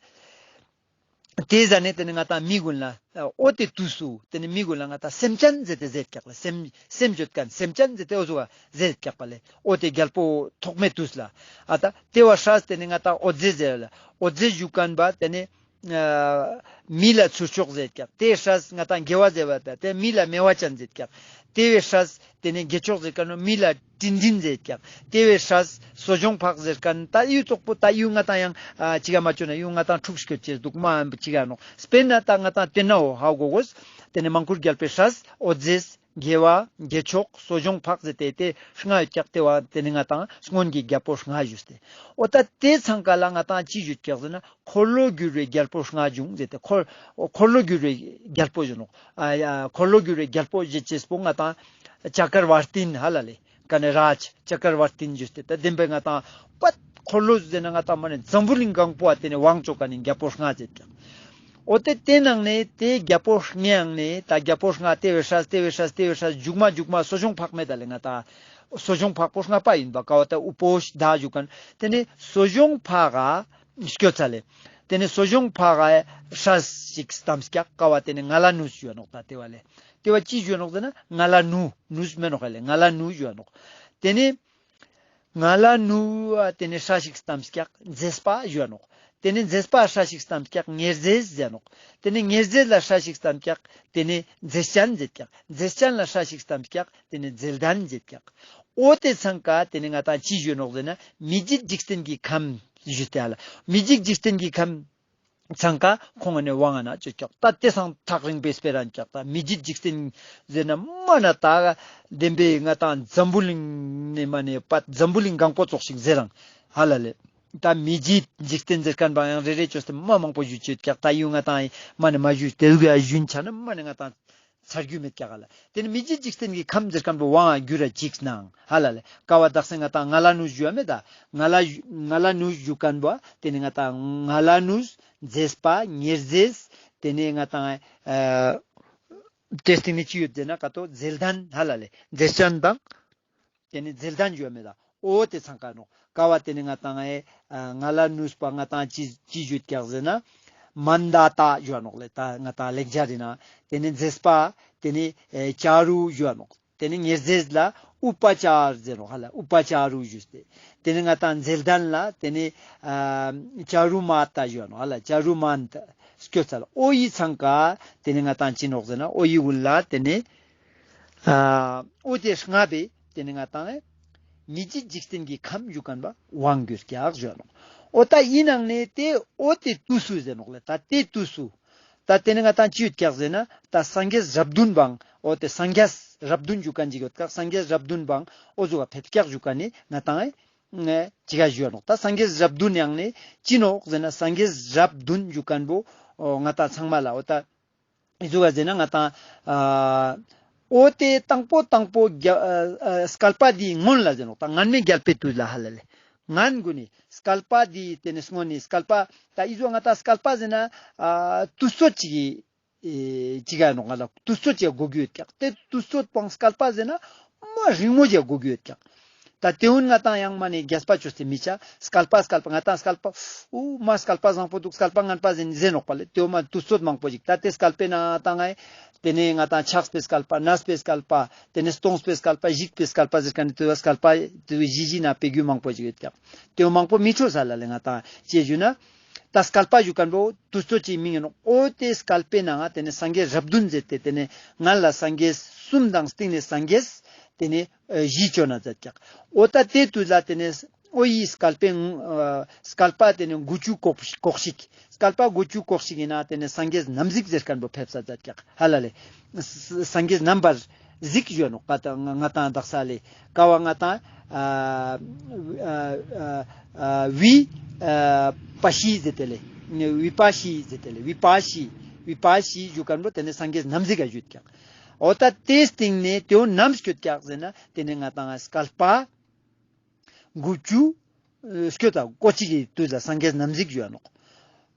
ཏེ་ཟ་ནེ་ཏེ་ནེ་ང་ཏང་མི་གུན་ལ་འོ་ཏེ་ཏུས་སུ་ཏེ་ནེ་མི་གུན་ལ་ང་ཏང་སེམས་ཅན་ཟེར་ཏེ་ཟེར་ཀྱག་ལེ། སེམས་སེམས་ཡོད་ཁན་སེམས་ཅན་ཟེར་ཏེ་འོ་ཟུག་ཟེར་ཀྱག་པ་ལེ། འོ་ཏེ་རྒྱལ་པོ་ཐོག་མའི་ཏུས་ལ་ཨ་ཏ་ཏེ་བོ་སྲས་ཏེ་ནེ་ང་ཏང་འོད་མཛེས་ཟེར་ལ་འོད་མཛེས་ཞུ་ཁན་བོ་ཏེ་ནེ་ཨ་མི་ལ་ཚུར་ཤོག་ཟེར་ཀྱག། ཏེ་སྲས་ང་ཏང་དགེ་བ་ཟེར་བ་ཏ་ཏེ་མི་ལ་མེ་བ་ཅན་ཟེར་ཀྱག། ཏེ་བོའི་སྲས་ཏེ་ནེ་དགེ་མཆོག་ཟེར་ཁན་བོ་མི་ལ་དྲིན་ཅན་ཟེར་ཀྱག། ཏེ་བོའི་སྲས་གསོ་སྦྱོང་འཕགས་ཟེར་ཁན་ཏ་ཡུ་ཙོག་པོ་ཏ་ཡུ་ང་ཏང་ཡང་ཨ་ཅི་ག་མ་ཅོ་ན་ཡུ་ང་ཏང་འཁྲུག་སྐྱོད་ཅེས་དུག་མ་ཅི་ག་ནོག། སྤེར་ན་ཏ་ང་ཏང་ཏེ་ན་འོ་ཧ་གོ་གོས། ཏེ་ནེ་མང་བཀུར་རྒྱལ་པོའི་སྲས་འོད་མཛེས་དགེ་བ་དགེ་མཆོག་གསོ་སྦྱོང་འཕགས་ཟེར་ཏེ་ཏེ་ལྔ་ཡོད་ཀྱག། ཏེ་བོ་ཏེ་ནེ་ང་ཏང་སྔོན་གྱི་རྒྱལ་པོ་ལྔ་ཞུས་ཏེ། འོ་ཏ་ཏེ་ཚང་ཀ་ལ་ང་ཏང་ཅི་ཞུ་ཀྱག་ཟེར་ན་འཁོར་ལོ་སྒྱུར་བའི་རྒྱལ་པོ་ལྔ་བྱུང་ཟེར་ཏེ་འཁོར་འཁོར་ལོ་སྒྱུར་བའི་རྒྱལ་པོ་ཞུ་ནོག། ཨ་ཡ་འཁོར་ལོ་སྒྱུར་བའི་རྒྱལ་པོ་ཞེས་ཅེས་པོ་ང་ཏང་ཅ་ཀར་ཝར་ཏིན་ཧ་ལ་ལེ། ཀ་ནེ་རཱཇ་ཅ་ཀར་ཝར་ཏིན་ཞུས་ཏེ་ཏ་བདེན་པའི་ང་ཏང་པད་འཁོར་ལོ་ཟེར་ན་ང་ཏང་མ་ནེ་འཛམ་བུ་གླིང་གང་པོ་ཨ་ཏེ་ནེ་དབང་ཅོ་ཁན་ནི་རྒྱལ་པོ་ལྔ་ཟེར་ཀྱག། འོ་ཏེ་ཏེ་ནང་ནེ་ཏེ་རྒྱལ་པོ་ལྔའི་ནང་ནེ་ཏ་རྒྱལ་པོ་ལྔ་ཏེ་བོའི་སྲས་ཏེ་བོའི་སྲས་ཏེ་བོའི་སྲས་མཇུག་མ་མཇུག་མ་གསོ་སྦྱོང་འཕགས་མེད་ད་ལེ། ང་ཏང་གསོ་སྦྱོང་འཕགས་པོ་ལྔ་པ་ཨིན་པ་ཀ་བོ་ཏ་ཨུ་པོ་ཤི་ད་ཞུ་ཁན་ཏེ་ནེ་གསོ་སྦྱོང་འཕགས་ག་སྐྱོ་ཚ་ལེ། ཏེ་ནེ་གསོ་སྦྱོང་འཕགས་ག་སྲས་ཤིག་ལྟམས་ཀྱག་ཀ་བོ་ཏེ་ནེ་ང་ལ་ནུས་ཞུ་ནོག། ཏ་ཏེ་བོ་ལེ་ཏེ་བོ་ཅི་ཞུ་ནོག་ཟེར་ན་ང་ལ་ནུ་ནུས་མེ་ནོག་ཧ་ལེ་ང་ལ་ནུ་ཞུ་ནོག། ཏེ་ནེ་ང་ལ་ནུ་ཏེ་ནེ་སྲས་ཤིག་ལྟམས་ཀྱག་མཛེས་པ་ཞུ་ནོག། ཏེ་ནེ་མཛེས་པ་སྲས་ཤིག་ལྟམས་ཀྱག་ཉེར་མཛེས་ཟེར་ནོག། ཏེ་ནེ་ཉེར་མཛེས་ལ་སྲས་ཤིག་ལྟམས་ཀྱག་ཏེ་ནེ་མཛེས་ཅན་ཟེར་ཀྱག། མཛེས་ཅན་ལ་སྲས་ཤིག་ལྟམས་ཀྱག་ཏེ་ནེ་མཛེས་ལྡན་ཟེར་ཀྱག། འོ་ཏེ་ཚང་ཀ་ཏེ་ནེ་ང་ཏང་ཅི་ཞུ་ནོག་ཟེར་ན་མི་མཇེད་འཇིག་རྟེན་གྱི་ཁམས་ཞུས་ཏེ་ཧ་ལ་མི་མཇེད་འཇིག་རྟེན་གྱི་ཁམས་ཚང་ཀ་ཁོང་ནེ་དབང་ང་ན་ཅོ་ཀྱག། ཏ་ཏེ་སང་ཐག་རིང་པའི་སྤེ་ར་ཀྱག། ཏ་མི་མཇེད་འཇིག་རྟེན་ཟེར་ན་མ་ན་ཏ་བདེན་པའི་ང་ཏང་འཛམ་བུ་གླིང་ནེ་མ་ནེ་པད་འཛམ་བུ་གླིང་གང་པོ་ཙོགས་ཤིག་ཟེར་རང་ཧ་ལ་ལེ། ཏ་མི་མཇེད་འཇིག་རྟེན་ཟེར་ཁན་བོ་ཡང་རེ་རེ་ཅོས་ཏེ་མ་མང་པོ་ཞུ་ཅེས་ཀྱག། ཏ་ཡུ་ང་ཏང་མ་ནེ་མ་ཞུ་ཏེ་ཟུག་ཡ་ཞུན་ཆ་ན་མ་ནེ་ང་ཏང་ཚར་རྒྱུ་མེད་ཀྱག་ཧ་ལ། ཏེ་ནེ་མི་མཇེད་འཇིག་རྟེན་གྱི་ཁམས་ཟེར་ཁན་བོ་དབང་ང་གྱུར་ར་ཅིག་ནང་ཧ་ལ་ལེ། ཀ་བོ་དག་ས་ང་ཏང་ང་ལ་ནུ་ཞུ་ཡ་མེད་ད། ང་ལ་ང་ལ་ནུ་ཞུ་ཁན་བོ་ཏེ་ནེ་ང་ཏང་ང་ལ་ནུ་མཛེས་པ་ཉེར་མཛེས་ཏེ་ནེ་ང་ཏང་ཨ་ཏེ་སྟིང་ནེ་ཅི་ཡོད་ཟེར་ན་ཀ་ཏོ་མཛེས་ལྡན་ཧ་ལ་ལེ་མཛེས་ཅན་དང་། ཏེ་ནེ་མཛེས་ལྡན་ཞུ་བ་མེད་ད། འོ་ཏེ་ཚང་ཀ་ནོག། ཀ་བོ་ཏེ་ནེ་ང་ཏང་ཨེ་ང་ལ་ནུས་པ་ང་ཏང་ཅི་ཅི་ཞུ་ཀྱག་ཟེར་ན་མན་དཱ་ཏ་ཞུ་བ་ནོག་ལེ། ཏ་ང་ཏང་ལེགས་སྦྱར་རི་ན་ཏེ་ནེ་མཛེས་པ་ཏེ་ནེ་ཨེ་ཅཱ་རུ་ཞུ་བ་ནོག། ཏེ་ནེ་ཉེར་མཛེས་ལ་ཨུ་པ་ཅཱར་ཟེར་ནོག་ཧ་ལ་ཨུ་པ་ཅཱ་རུ་ཞུས་ཏེ། ཏེ་ནེ་ང་ཏང་མཛེས་ལྡན་ལ་ཏེ་ནེ་ཨ་ཅཱ་རུ་མན་ཏ་ཞུ་བ་ནོག་ཧ་ལ་ཅཱ་རུ་མན་ཏ་སྐྱོ་ཚལ་འོ་ཡི་ཚང་ཀ་ཏེ་ནེ་ང་ཏང་ཅི་ནོག་ཟེར་ན་འོ་ཡི་གུན་ལ་ཏེ་ནེ་ཨ་འོ་ཏེ་ལྔ་པའི་ཏེ་ནེ་ང་ཏང་ཨེ་མི་མཇེད་འཇིག་རྟེན་གྱི་ཁམས་ཞུ་ཁན་བོ་དབང་གྱུར་ཀྱག་ཞུ་ནོག། འོ་ཏ་ཡི་ནང་ནེ་ཏེ་འོ་ཏེ་ཏུས་སུ་ཟེར་ནོག་ལེ། ཏ་ཏེ་ཏུས་སུ་ཏ་ཏེ་ནེ་ང་ཏང་ཅི་ཡོད་ཀྱག་ཟེར་ན་ཏ་སངས་རྒྱས་རབས་བདུན་པའང་འོ་ཏེ་སངས་རྒྱས་རབས་བདུན་ཞུ་ཁན་ཅིག་ཡོད་ཀྱག། སངས་རྒྱས་རབས་བདུན་པའང་འོ་ཟུག་ག་ཕེབས་ཀྱག་ཞུ་ཁན་ནི་ང་ཏང་ཨེ་ཅི་ག་ཞུ་ནོག། ཏ་སངས་རྒྱས་རབས་བདུན་ཡང་ནི་ཅི་ནོག་ཟེར་ན་སངས་རྒྱས་རབས་བདུན་ཞུ་ཁན་བོ་འོ་ང་ཏང་ཚང་མ་ལ་འོ་ཏ། ཨི་ཟུག་ག་ཟེར་ན་ང་ཏང་ཨ་འོ་ཏེ་དང་པོ་དང་པོ་རྒྱ་ཨ་ཨ་སྐལ་པ་འདིའི་སྔོན་ལ་ཟེར་ནོག། ཏ་སྔན་མེ་རྒྱལ་པོའི་ཏུས་ལ་ཧ་ལ་ལེ། སྔན་གུན་ནི་སྐལ་པ་འདི་ཏེ་ནེ་སྔོན་ནི་སྐལ་པ་ཏ་ཨི་ཟུག་ང་ཏང་སྐལ་པ་ཟེར་ན་ཨ་ཏུས་ཚོད་ཅིག་གི་ཨེ་ཅི་ག་ནོག་ང་ལ་ཏུས་ཚོད་ཅིག་ག་གོ་གི་ཡོད་ཀྱག། ཏེ་ཏུས་ཚོད་པོའང་སྐལ་པ་ཟེར་ན་མ་རིང་མོ་ཅིག་ག་གོ་གི་ཡོད་ཀྱག། ཏ་ཏེ་གུན་ང་ཏང་ཡང་མ་ནེ་རྒྱས་པ་ཅོས་ཏེ་མི་ཆ། སྐལ་པ་སྐལ་པ་ང་ཏང་སྐལ་པ་འུ་མ་སྐལ་པ་བཟང་པོ་དུག། སྐལ་པ་ངན་པ་ཟེར་ནོག་པ་ལེ། ཏེ་བོ་མ་ཏུས་ཚོད་མང་པོ་ཞིག། ཏ་ཏེ་སྐལ་པའི་ནང་ང་ཏང་ཨེ་ཏེ་ནེ་ང་ཏང་ཆགས་པའི་སྐལ་པ་ནས་པའི་སྐལ་པ་ཏེ་ནེ་སྟོངས་པའི་སྐལ་པ་ཞིག་པའི་སྐལ་པ་ཟེར་ཁན་ནི་ཏེ་བོ་སྐལ་པ་ཏེ་བོ་ཞི་ཞི་ན་པེ་གུ་མང་པོ་ཞིག་ཡོད་ཀྱག། ཏེ་བོ་མང་པོ་མི་ཆོས་ས་ལ་ལེ། ང་ཏང་ཅི་ཞུ་ན་ཏ་སྐལ་པ་ཞུ་ཁན་བོ་ཏུས་ཚོད་ཅིག་མི་ངེ་ནོག། འོ་ཏེ་སྐལ་པའི་ནང་ང་ཏེ་ནེ་སངས་རྒྱས་རབས་བདུན་ཟེར་ཏེ་ཏེ་ནེ་སྔན་ལ་སངས་རྒྱས་གསུམ་དང་སྟིང་ནེ་སངས་རྒྱས་ཏེ་ནེ་ཨ་བཞི་ཅོ་ན་མཛད་ཀྱག། འོ་ཏ་ཏེ་ཏུས་ལ་ཏེ་ནེ་འོ་ཡི་སྐལ་པའི་ཨ་སྐལ་པ་ཏེ་ནེ་དགུ་བཅུ་གོ་གོ་གཅིག། སྐལ་པ་དགུ་བཅུ་གོ་གཅིག་ཨིན་ན་ཏེ་ནེ་སངས་རྒྱས་རྣམ་གཟིགས་ཟེར་ཁན་བོ་ཕེབས་ས་མཛད་ཀྱག་ཧ་ལ་ལེ། ས་སངས་རྒྱས་རྣམ་པར་གཟིགས་ཞུ་ནོག། ཀ་ཏ་ང་ང་ཏང་དག་ས་ལེ་ཀ་བོ་ང་ཏང་ཨ་ཨ་ཨ་ཨ་བི་ཨ་པ་ཤི་ཟེར་ཏེ་ལེ་བི་པ་ཤི་ཟེར་ཏེ་ལེ་བི་པ་ཤི་བི་པ་ཤི་ཞུ་ཁན་བོ་ཏེ་ནེ་སངས་རྒྱས་རྣམ་གཟིགས་ག་ཞུ་ཀྱག། འོ་ཏ་ཏེ་སྟིང་ནེ་ཏེ་བོ་ནམ་སྐྱོད་ཀྱག་ཟེར་ན་ཏེ་ནེ་ང་ཏང་སྐལ་པ་དགུ་བཅུ་ཨ་སྐྱོད་ད་གོ་གཅིག་གི་ཏུས་ལ་སངས་རྒྱས་རྣམ་གཟིགས་ཞུ་ནོག།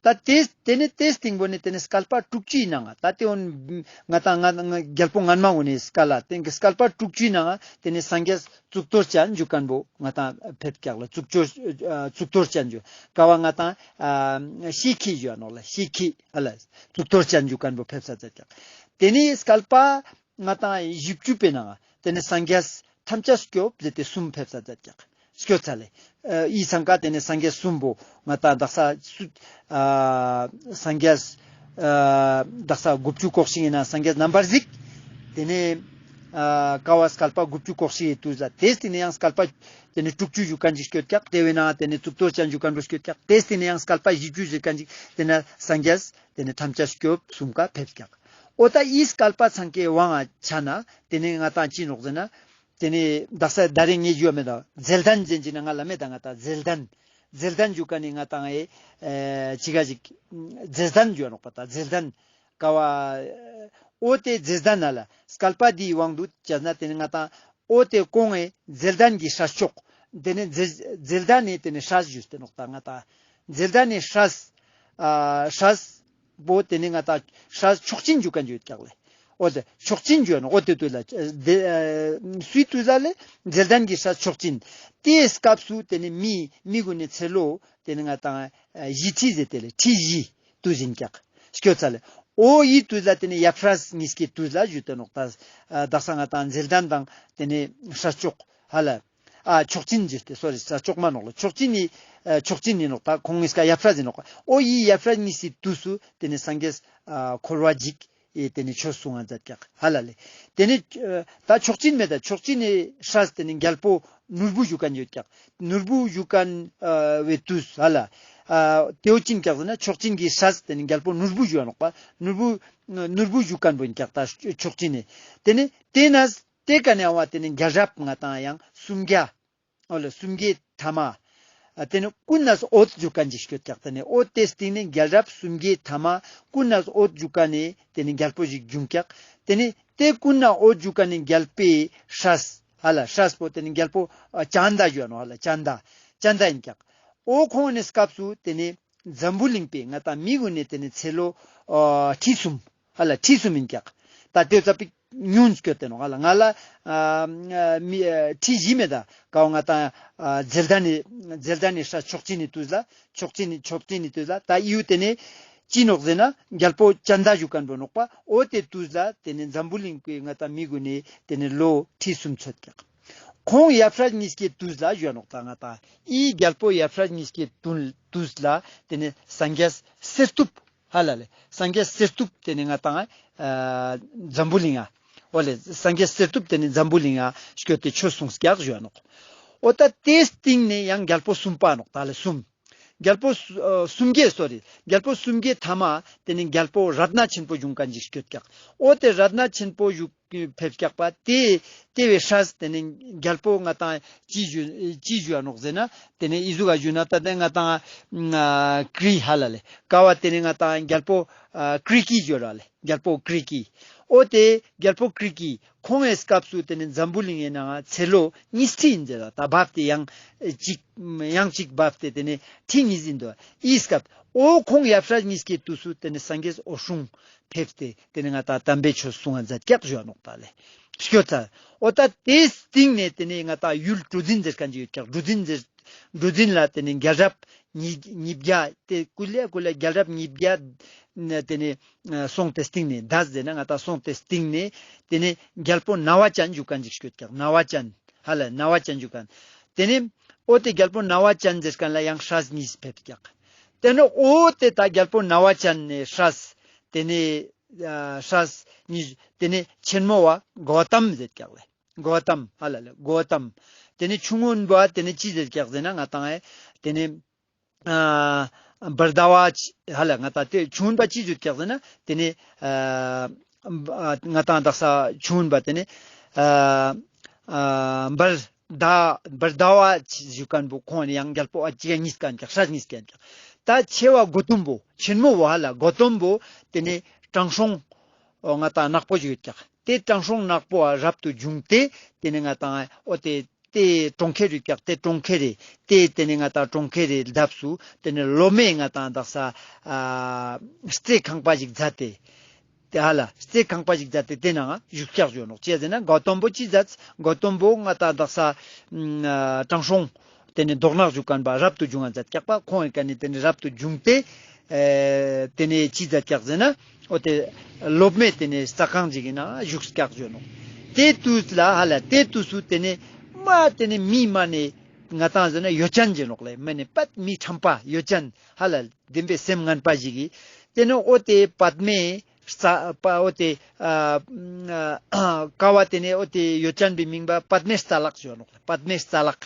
ད་ཏེ་ཏེ་ནེ་ཏེ་སྟིང་བོ་ནེ་ཏེ་ནེ་སྐལ་པ་དྲུག་ཅུའི་ནང་ང་ད་ཏེ་འོ་ན་ང་ཏང་ང་ང་རྒྱལ་པོ་ངན་མ་གུན་ནི་སྐལ་ལ་ཏེ་སྐལ་པ་དྲུག་ཅུའི་ནང་ང་ཏེ་ནེ་སངས་རྒྱས་གཙུག་ཏོར་ཅན་ཞུ་ཁན་བོ་ང་ཏང་ཕེབས་ཀྱག་ལ། གཙུག་ཏོར་ཨ་གཙུག་ཏོར་ཅན་ཞུ་ཀ་བོ་ང་ཏང་ཨ་ཤེས་ཁྱི་ཞུ་ནོག་ལ། ཤེས་ཁྱི་ཧ་ལ་གཙུག་ཏོར་ཅན་ཞུ་ཁན་བོ་ཕེབས་ས་མཛད་ཀྱག། ཏེ་ནེ་སྐལ་པ་ང་ཏང་བཞི་བཅུ་པའི་ནང་ང་ཏེ་ནེ་སངས་རྒྱས་ཐམས་ཅད་སྐྱོབ་ཟེར་ཏེ་གསུམ་ཕེབས་ས་མཛད་ཀྱག། སྐྱོད་ཚར་ལེ། ཨ་འི་ཚང་ཀ་ཏེ་ནེ་སངས་རྒྱས་གསུམ་པོ་ང་ཏང་དག་ས་སུ་ཨ་སངས་རྒྱས་ཨ་དག་ས་དགུ་བཅུ་གོ་གཅིག་ཨིན་ན་སངས་རྒྱས་རྣམ་པར་གཟིགས། ཏེ་ནེ་ཨ་ཀ་བོ་སྐལ་པ་དགུ་བཅུ་གོ་གཅིག་གི་དུས་ལ་ཏེ་སྟིང་ནེ་ཡང་སྐལ་པ་ཏེ་ནེ་དྲུག་ཅུ་ཞུ་ཁན་ཅིག་སྐྱོད་ཀྱག། ཏེ་བོའི་ནང་ཏེ་ནེ་གཙུག་ཏོར་ཅན་ཞུ་ཁན་བོ་སྐྱོད་ཀྱག། ཏེ་སྟིང་ནེ་ཡང་སྐལ་པ་བཞི་བཅུ་ཞུ་ཁན་ཅིག་ཏེ་ནེ་སངས་རྒྱས་ཏེ་ནེ་ཐམས་ཅད་སྐྱོབ་གསུམ་ཀ་ཕེབས་ཀྱག། འོ་ད་འི་སྐལ་པ་ཚང་ཀའི་དབང་ང་ཆ་ན་ཏེ་ནེ་ང་ཏང་ཅི་ནོག་ཟེར་ན། ཏེ་ནེ་དག་ས་ད་རེས་ངས་ཞུ་བ་མེད་ད། མཛེས་ལྡན་ཟེར་ཅིག་ན་ང་ལ་མེད་ད་ང་ཏང་མཛེས་ལྡན། མཛེས་ལྡན་ཞུ་ཁན་ནི་ང་ཏང་ཨེ་ཨེ་ཅི་ག་ཞིག་མཛེས་ལྡན་ཞུ་ནོག་པ་ད་མཛེས་ལྡན། ཀ་བོ་ཨོ་ཏེ་མཛེས་ལྡན་ན་ལ་སྐལ་པ་འདིའི་དབང་དུ་བྱས་ན་ཏེ་ནེ་ང་ཏང་ཨོ་ཏེ་གོང་ངི་མཛེས་ལྡན་གྱི་སྲས་མཆོག། ཏེ་ནེ་མཛེས་མཛེས་ལྡན་ནི་ཏེ་ནེ་སྲས་ཞུས་ཏེ་ནོག་ད་ང་ཏང་མཛེས་ལྡན་ནི་སྲས་ཨ་སྲས་པོ་ཏེ་ནེ་ང་ཏང་སྲས་མཆོག་སྦྱིན་ཞུ་ཁན་ཞིག་ཡོད་ཀྱག་ལེ། འོ་ཏེ་མཆོག་སྦྱིན་ཞུ་ནོག། འོ་ཏེ་དུས་ལ་ཨ་ཏེ་ཨ་སུའི་དུས་ལ་ལེ་མཛེས་ལྡན་གྱི་སྲས་མཆོག་སྦྱིན། ཏེའི་སྐབས་སུ་ཏེ་ནེ་མི་མི་གུན་ནི་ཚེ་ལོ་ཏེ་ནེ་ང་ཏང་ཨ་བཞི་ཁྲི་ཟེར་ཏེ་ལེ་ཁྲི་བཞི་དུས་ཨིན་ཀྱག། སྐྱོད་ཚར་ལེ། འོ་འི་དུས་ལ་ཏེ་ནེ་ཡབ་སྲས་གཉིས་ཀྱི་དུས་ལ་ཞུས་ཏེ་ནོག་ད། ཨ་དག་ས་ང་ཏང་མཛེས་ལྡན་དང་ཏེ་ནེ་སྲས་མཆོག་ཧ་ལ། ཨ་མཆོག་སྦྱིན་ཟེར་ཏེ་སོ་རི་ས་མཆོག་མ་ནོག་ལེ། མཆོག་སྦྱིན་ནི་ཨ་མཆོག་སྦྱིན་ནི་ནོག་ད་ཁོང་གཉིས་ཀ་ཡབ་སྲས་ཨིན་ནོག། འོ་འི་ཡབ་སྲས་གཉིས་ཀྱི་དུས་སུ་ཏེ་ནེ་སངས་རྒྱས་ཨ་འཁོར་བ་འཇིག་ཨེ་ཏེ་ནེ་ཆོས་གསུང་ང་མཛད་ཀྱག་ཧ་ལ་ལེ། ཏེ་ནེ་ཨ་ད་མཆོག་སྦྱིན་མེད་ད་མཆོག་སྦྱིན་ནི་སྲས་ཏེ་ནེ་རྒྱལ་པོ་ནོར་བུ་ཞུ་ཁན་ཡོད་ཀྱག། ནོར་བུ་ཞུ་ཁན་ཨ་བོའི་དུས་ཧ་ལ། ཨ་ཏེ་བོ་ཅི་ཨིན་ཀྱག་ཟེར་ན་མཆོག་སྦྱིན་གྱི་སྲས་ཏེ་ནེ་རྒྱལ་པོ་ནོར་བུ་ཞུ་ནོག་པ། ནོར་བུ་ནོར་བུ་ཞུ་ཁན་བོ་ཨིན་ཀྱག་ད་མཆོག་སྦྱིན་ནི། ཏེ་ནེ་ཏེ་ན་ཏེ་ཀ་ནེ་ཨ་བ་ཏེ་ནེ་རྒྱལ་རབས་ང་ཏང་ཡང་སུམ་བརྒྱ། འོ་ལེ་སུམ་བརྒྱའི་ཐ་མ། ཨ་ཏེ་ནེ་ཀུན་ནས་འོད་ཞུ་ཁན་ཅིག་སྐྱོད་ཀྱག། ཏེ་ནེ་འོ་ཏེ་སྟིང་ནེ་རྒྱལ་རབས་སུམ་བརྒྱའི་ཐ་མ་ཀུན་ནས་འོད་ཞུ་ཁན་ནི་ཏེ་ནེ་རྒྱལ་པོ་ཞིག་བྱུང་ཀྱག། ཏེ་ནེ་ཏེ་ཀུན་ནས་འོད་ཞུ་ཁན་ནི་རྒྱལ་པོའི་སྲས་ཧ་ལ་སྲས་པོ་ཏེ་ནེ་རྒྱལ་པོ་ཨ་ཙན་དན་ཞུ་ནོག་ཧ་ལ་ཙན་དན་ཙན་དན་ཨིན་ཀྱག། འོ་ཁོང་ནི་སྐབས་སུ་ཏེ་ནེ་འཛམ་བུ་གླིང་པའི་ང་ཏང་མི་གུན་ནི་ཏེ་ནེ་ཚེ་ལོ་ཨ་ཁྲི་གསུམ་ཧ་ལ་ཁྲི་གསུམ་ཨིན་ཀྱག། ད་ཏེ་ཙ་པིག་ཉུང་སྐྱོད་དེ་ནོག་ཧ་ལ་ང་ལ་ཨ་མི་ཨ་ཁྲི་བཞི་མེད་ད་ཀ་བོ་ང་ཏང་ཨ་མཛེས་ལྡན་ནི་མཛེས་ལྡན་ནི་སྲས་མཆོག་སྦྱིན་ནི་དུས་ལ་མཆོག་སྦྱིན་ནི་མཆོག་སྦྱིན་ནི་དུས་ལ་ད་འི་བོ་ཏེ་ནེ་ཅི་ནོག་ཟེར་ན་རྒྱལ་པོ་ཙན་དན་ཞུ་ཁན་བོ་ནོག་པ། འོ་ཏེ་དུས་ལ་ཏེ་ནེ་འཛམ་བུ་གླིང་གི་ང་ཏང་མི་གུན་ནི་ཏེ་ནེ་ལོ་ཁྲི་གསུམ་ཚོད་ཀྱག། ཁོང་ཡབ་སྲས་གཉིས་ཀྱི་དུས་ལ་ཞུ་ནོག་ད་ང་ཏང་འི་རྒྱལ་པོ་ཡབ་སྲས་གཉིས་ཀྱི་དུས་དུས་ལ་ཏེ་ནེ་སངས་རྒྱས་གསེར་ཐུབ་ཧ་ལ་ལེ་སངས་རྒྱས་གསེར་ཐུབ་ཏེ་ནེ་ང་ཏང་ཨ་འཛམ་བུ་གླིང་ང་འོ་ལེ་སངས་རྒྱས་གསེར་ཐུབ་ཏེ་ནེ་འཛམ་བུ་གླིང་ང་སྐྱོད་དེ་ཆོས་གསུངས་ཀྱག་ཞུ་ནོག། འོ་ད་ཏེ་སྟིང་ནེ་ཡང་རྒྱལ་པོ་གསུམ་པ་ནོག་ད་ལེ་གསུམ། རྒྱལ་པོ་སུ་ཨ་སུམ་བརྒྱའི་སོ་རི་རྒྱལ་པོ་སུམ་བརྒྱའི་ཐ་མ་ཏེ་ནེ་རྒྱལ་པོ་རཏྣ་ཆེན་པོ་བྱུང་ཁན་ཅིག་སྐྱོད་ཀྱག། འོ་ཏེ་རཏྣ་ཆེན་པོ་བཞུགས་ཕེབས་ཀྱག་པ། ཏེ་ཏེ་བོའི་སྲས་ཏེ་ནེ་རྒྱལ་པོ་ང་ཏང་ཅི་ཞུ་ཅི་ཞུ་ནོག་ཟེར་ན་ཏེ་ནེ་འི་ཟུག་ག་ཞུ་ན་ད་ཏེ་ང་ཏང་ཨ་ཀྲི་ཧ་ལ་ལེ་ཀ་བོ་ཏེ་ནེ་ང་ཏང་རྒྱལ་པོ་ཨ་ཀྲི་ཀི་ཞུ་ར་ལེ་རྒྱལ་པོ་ཀྲི་ཀི། འོ་ཏེ་རྒྱལ་པོ་ཀྲི་ཀི་ཁོང་ངི་སྐབས་སུ་ཏེ་ནེ་འཛམ་བུ་གླིང་ངི་ནང་ང་ཚེ་ལོ་ཉིས་ཁྲི་ཨིན་ཟེར་ད་བབས་ཏེ་ཡང་ཅིག་ཡང་ཅིག་བབས་ཏེ་ཏེ་ནེ་ཁྲི་ཉིས་ཨིན་དོ། འི་སྐབས་འོ་ཁོང་ཡབ་སྲས་གཉིས་ཀྱི་དུས་སུ་ཏེ་ནེ་སངས་རྒྱས་འོད་སྲུང་ཕེབས་ཏེ་ཏེ་ནེ་ང་ཏང་དམ་པའི་ཆོས་གསུང་ང་མཛད་ཀྱག་ཞུ་ནོག་ད་ལེ་སྐྱོད་ཚར། འོ་ད་ཏེ་སྟིང་ནེ་ཏེ་ནེ་ང་ཏང་ཡུལ་གྲུ་འཛིན་ཟེར་ཁན་ཅིག་ཡོད་ཀྱག། གྲུ་འཛིན་ཟེར་གྲུ་འཛིན་ལ་ཏེ་ནེ་རྒྱལ་རབས་ཉིས་ཉིས་བརྒྱ་ཏེ་ཀུ་ལེ་ཀུ་ལེ་རྒྱལ་རབས་ཉིས་བརྒྱ་ཏེ་ནེ་ཨ་སོང་སྟེ་སྟིང་ནེ་ད་ཟེར་ན་ང་ཏང་སོང་སྟེ་སྟིང་ནེ་ཏེ་ནེ་རྒྱལ་པོ་ན་བ་ཅན་ཞུ་ཁན་ཅིག་སྐྱོད་ཀྱག། ན་བ་ཅན་ཧ་ལ་ན་བ་ཅན་ཞུ་ཁན། ཏེ་ནེ་འོ་ཏེ་རྒྱལ་པོ་ན་བ་ཅན་ཟེར་ཁན་ལ་ཡང་སྲས་གཉིས་ཕེབས་ཀྱག། ཏེ་ནེ་འོ་ཏེ་ད་རྒྱལ་པོ་ན་བ་ཅན་ནི་སྲས་ཏེ་ནེ་ཨ་སྲས་གཉིས་ཏེ་ནེ་ཆེན་མོ་བ་གོ་ཏམ་ཟེར་ཀྱག་ལེ། གོ་ཏམ་ཧ་ལ་ལེ་གོ་ཏམ། ཏེ་ནེ་ཆུང་ངུན་བ་ཏེ་ནེ་ཅི་ཟེར་ཀྱག་ཟེར་ན་ང་ཏང་ཨེ་ཏེ་ནེ་ཨ་བར་དྭ་བ་ཧ་ལ་ང་ཏང་ཏེ་ཆུང་ངུན་བ་ཅི་ཟེར་ཀྱག་ཟེར་ན་ཏེ་ནེ་ཨ་ང་ཏང་དག་ས་ཆུང་ངུན་བ་ཏེ་ནེ་ཨ་ཨ་བར་དྭ་བར་དྭ་བ་ཞུ་ཁན་བོ་ཁོང་ནི་ཡང་རྒྱལ་པོ་ཨ་ཅི་ག་གཉིས་ཀ་ཨིན་ཀྱག་སྲས་གཉིས་ཀ་ཨིན་ཀྱག། ད་ཆེ་བ་གོ་ཏམ་བོ་ཆེན་མོ་བོ་ཧ་ལ་གོ་ཏམ་བོ་ཏེ་ནེ་དྲང་སྲོང་ང་ཏང་ནག་པོ་ཞིག་ཡོད་ཀྱག། ཏེ་དྲང་སྲོང་ནག་པོ་ཨ་རབ་ཏུ་བྱུང་སྟེ་ཏེ་ནེ་ང་ཏང་འོ་ཏེ་ ཏེ་གྲོང་ཁྱེར་རུ་ཀྱག་ཏེ་གྲོང་ཁྱེར་རེ་ཏེ་ཏེ་ནེ་ང་ཏང་གྲོང་ཁྱེར་རེ་ལྡབས་སུ་ཏེ་ནེ་ལོ་མེ་ང་ཏང་དག་ས་ཨ་རྩེ་ཁང་པ་ཞིག་མཛད་དེ། ཏེ་ཧ་ལ་རྩེ་ཁང་པ་ཞིག་མཛད་དེ་ཏེ་ནང་བཞུགས་ཀྱག་ཞུ་ནོག། ཅི་ཟེར་ན་གོ་ཏམ་བོ་ཅི་མཛད། གོ་ཏམ་བོ་ང་ཏང་དག་ས་ཨ་དྲང་སྲོང་ཏེ་ནེ་མདོག་ནག་བཞུགས་མཁན་པ་རབ་ཏུ་བྱུང་བ་མཛད་ཀྱག་པ། ཁོང་ངི་ཀ་ནེ་ཏེ་ནེ་རབ་ཏུ་བྱུང་སྟེ་ཨེ་ཏེ་ནེ་ཅི་མཛད་ཀྱག་ཟེར་ན་འོ་ཏེ་ལོ་མེ་ཏེ་ནེ་རྩྭ་ཁང་ཞིག་གི་ནང་བཞུགས་ཀྱག་ཞུ་ནོག། ཏེ་དུས་ལ་ཧ་ལ་ཏེ་དུས་སུ་ཏེ་ནེ་མ་ཏེ་ནེ་མི་མ་ནེ་ང་ཏང་ཟེར་ན་ཡོ་ཅན་ཞུ་ནོག་ལེ། མ་ནེ་པད་མི་ཁྲམ་པ་ཡོ་ཅན་ཧ་ལ་བདེན་པའི་སེམས་ངན་པ་ཞིག་གིས་ཏེ་ནེ་འོ་ཏེ་པདྨའི་རྩ་པ་འོ་ཏེ་ཨ་ཀ་བ་ཏེ་ནེ་འོ་ཏེ་ཡོ་ཅན་པའི་མིང་པ་པདྨའི་རྩ་ལག་ཞུ་ནོག། པདྨའི་རྩ་ལག་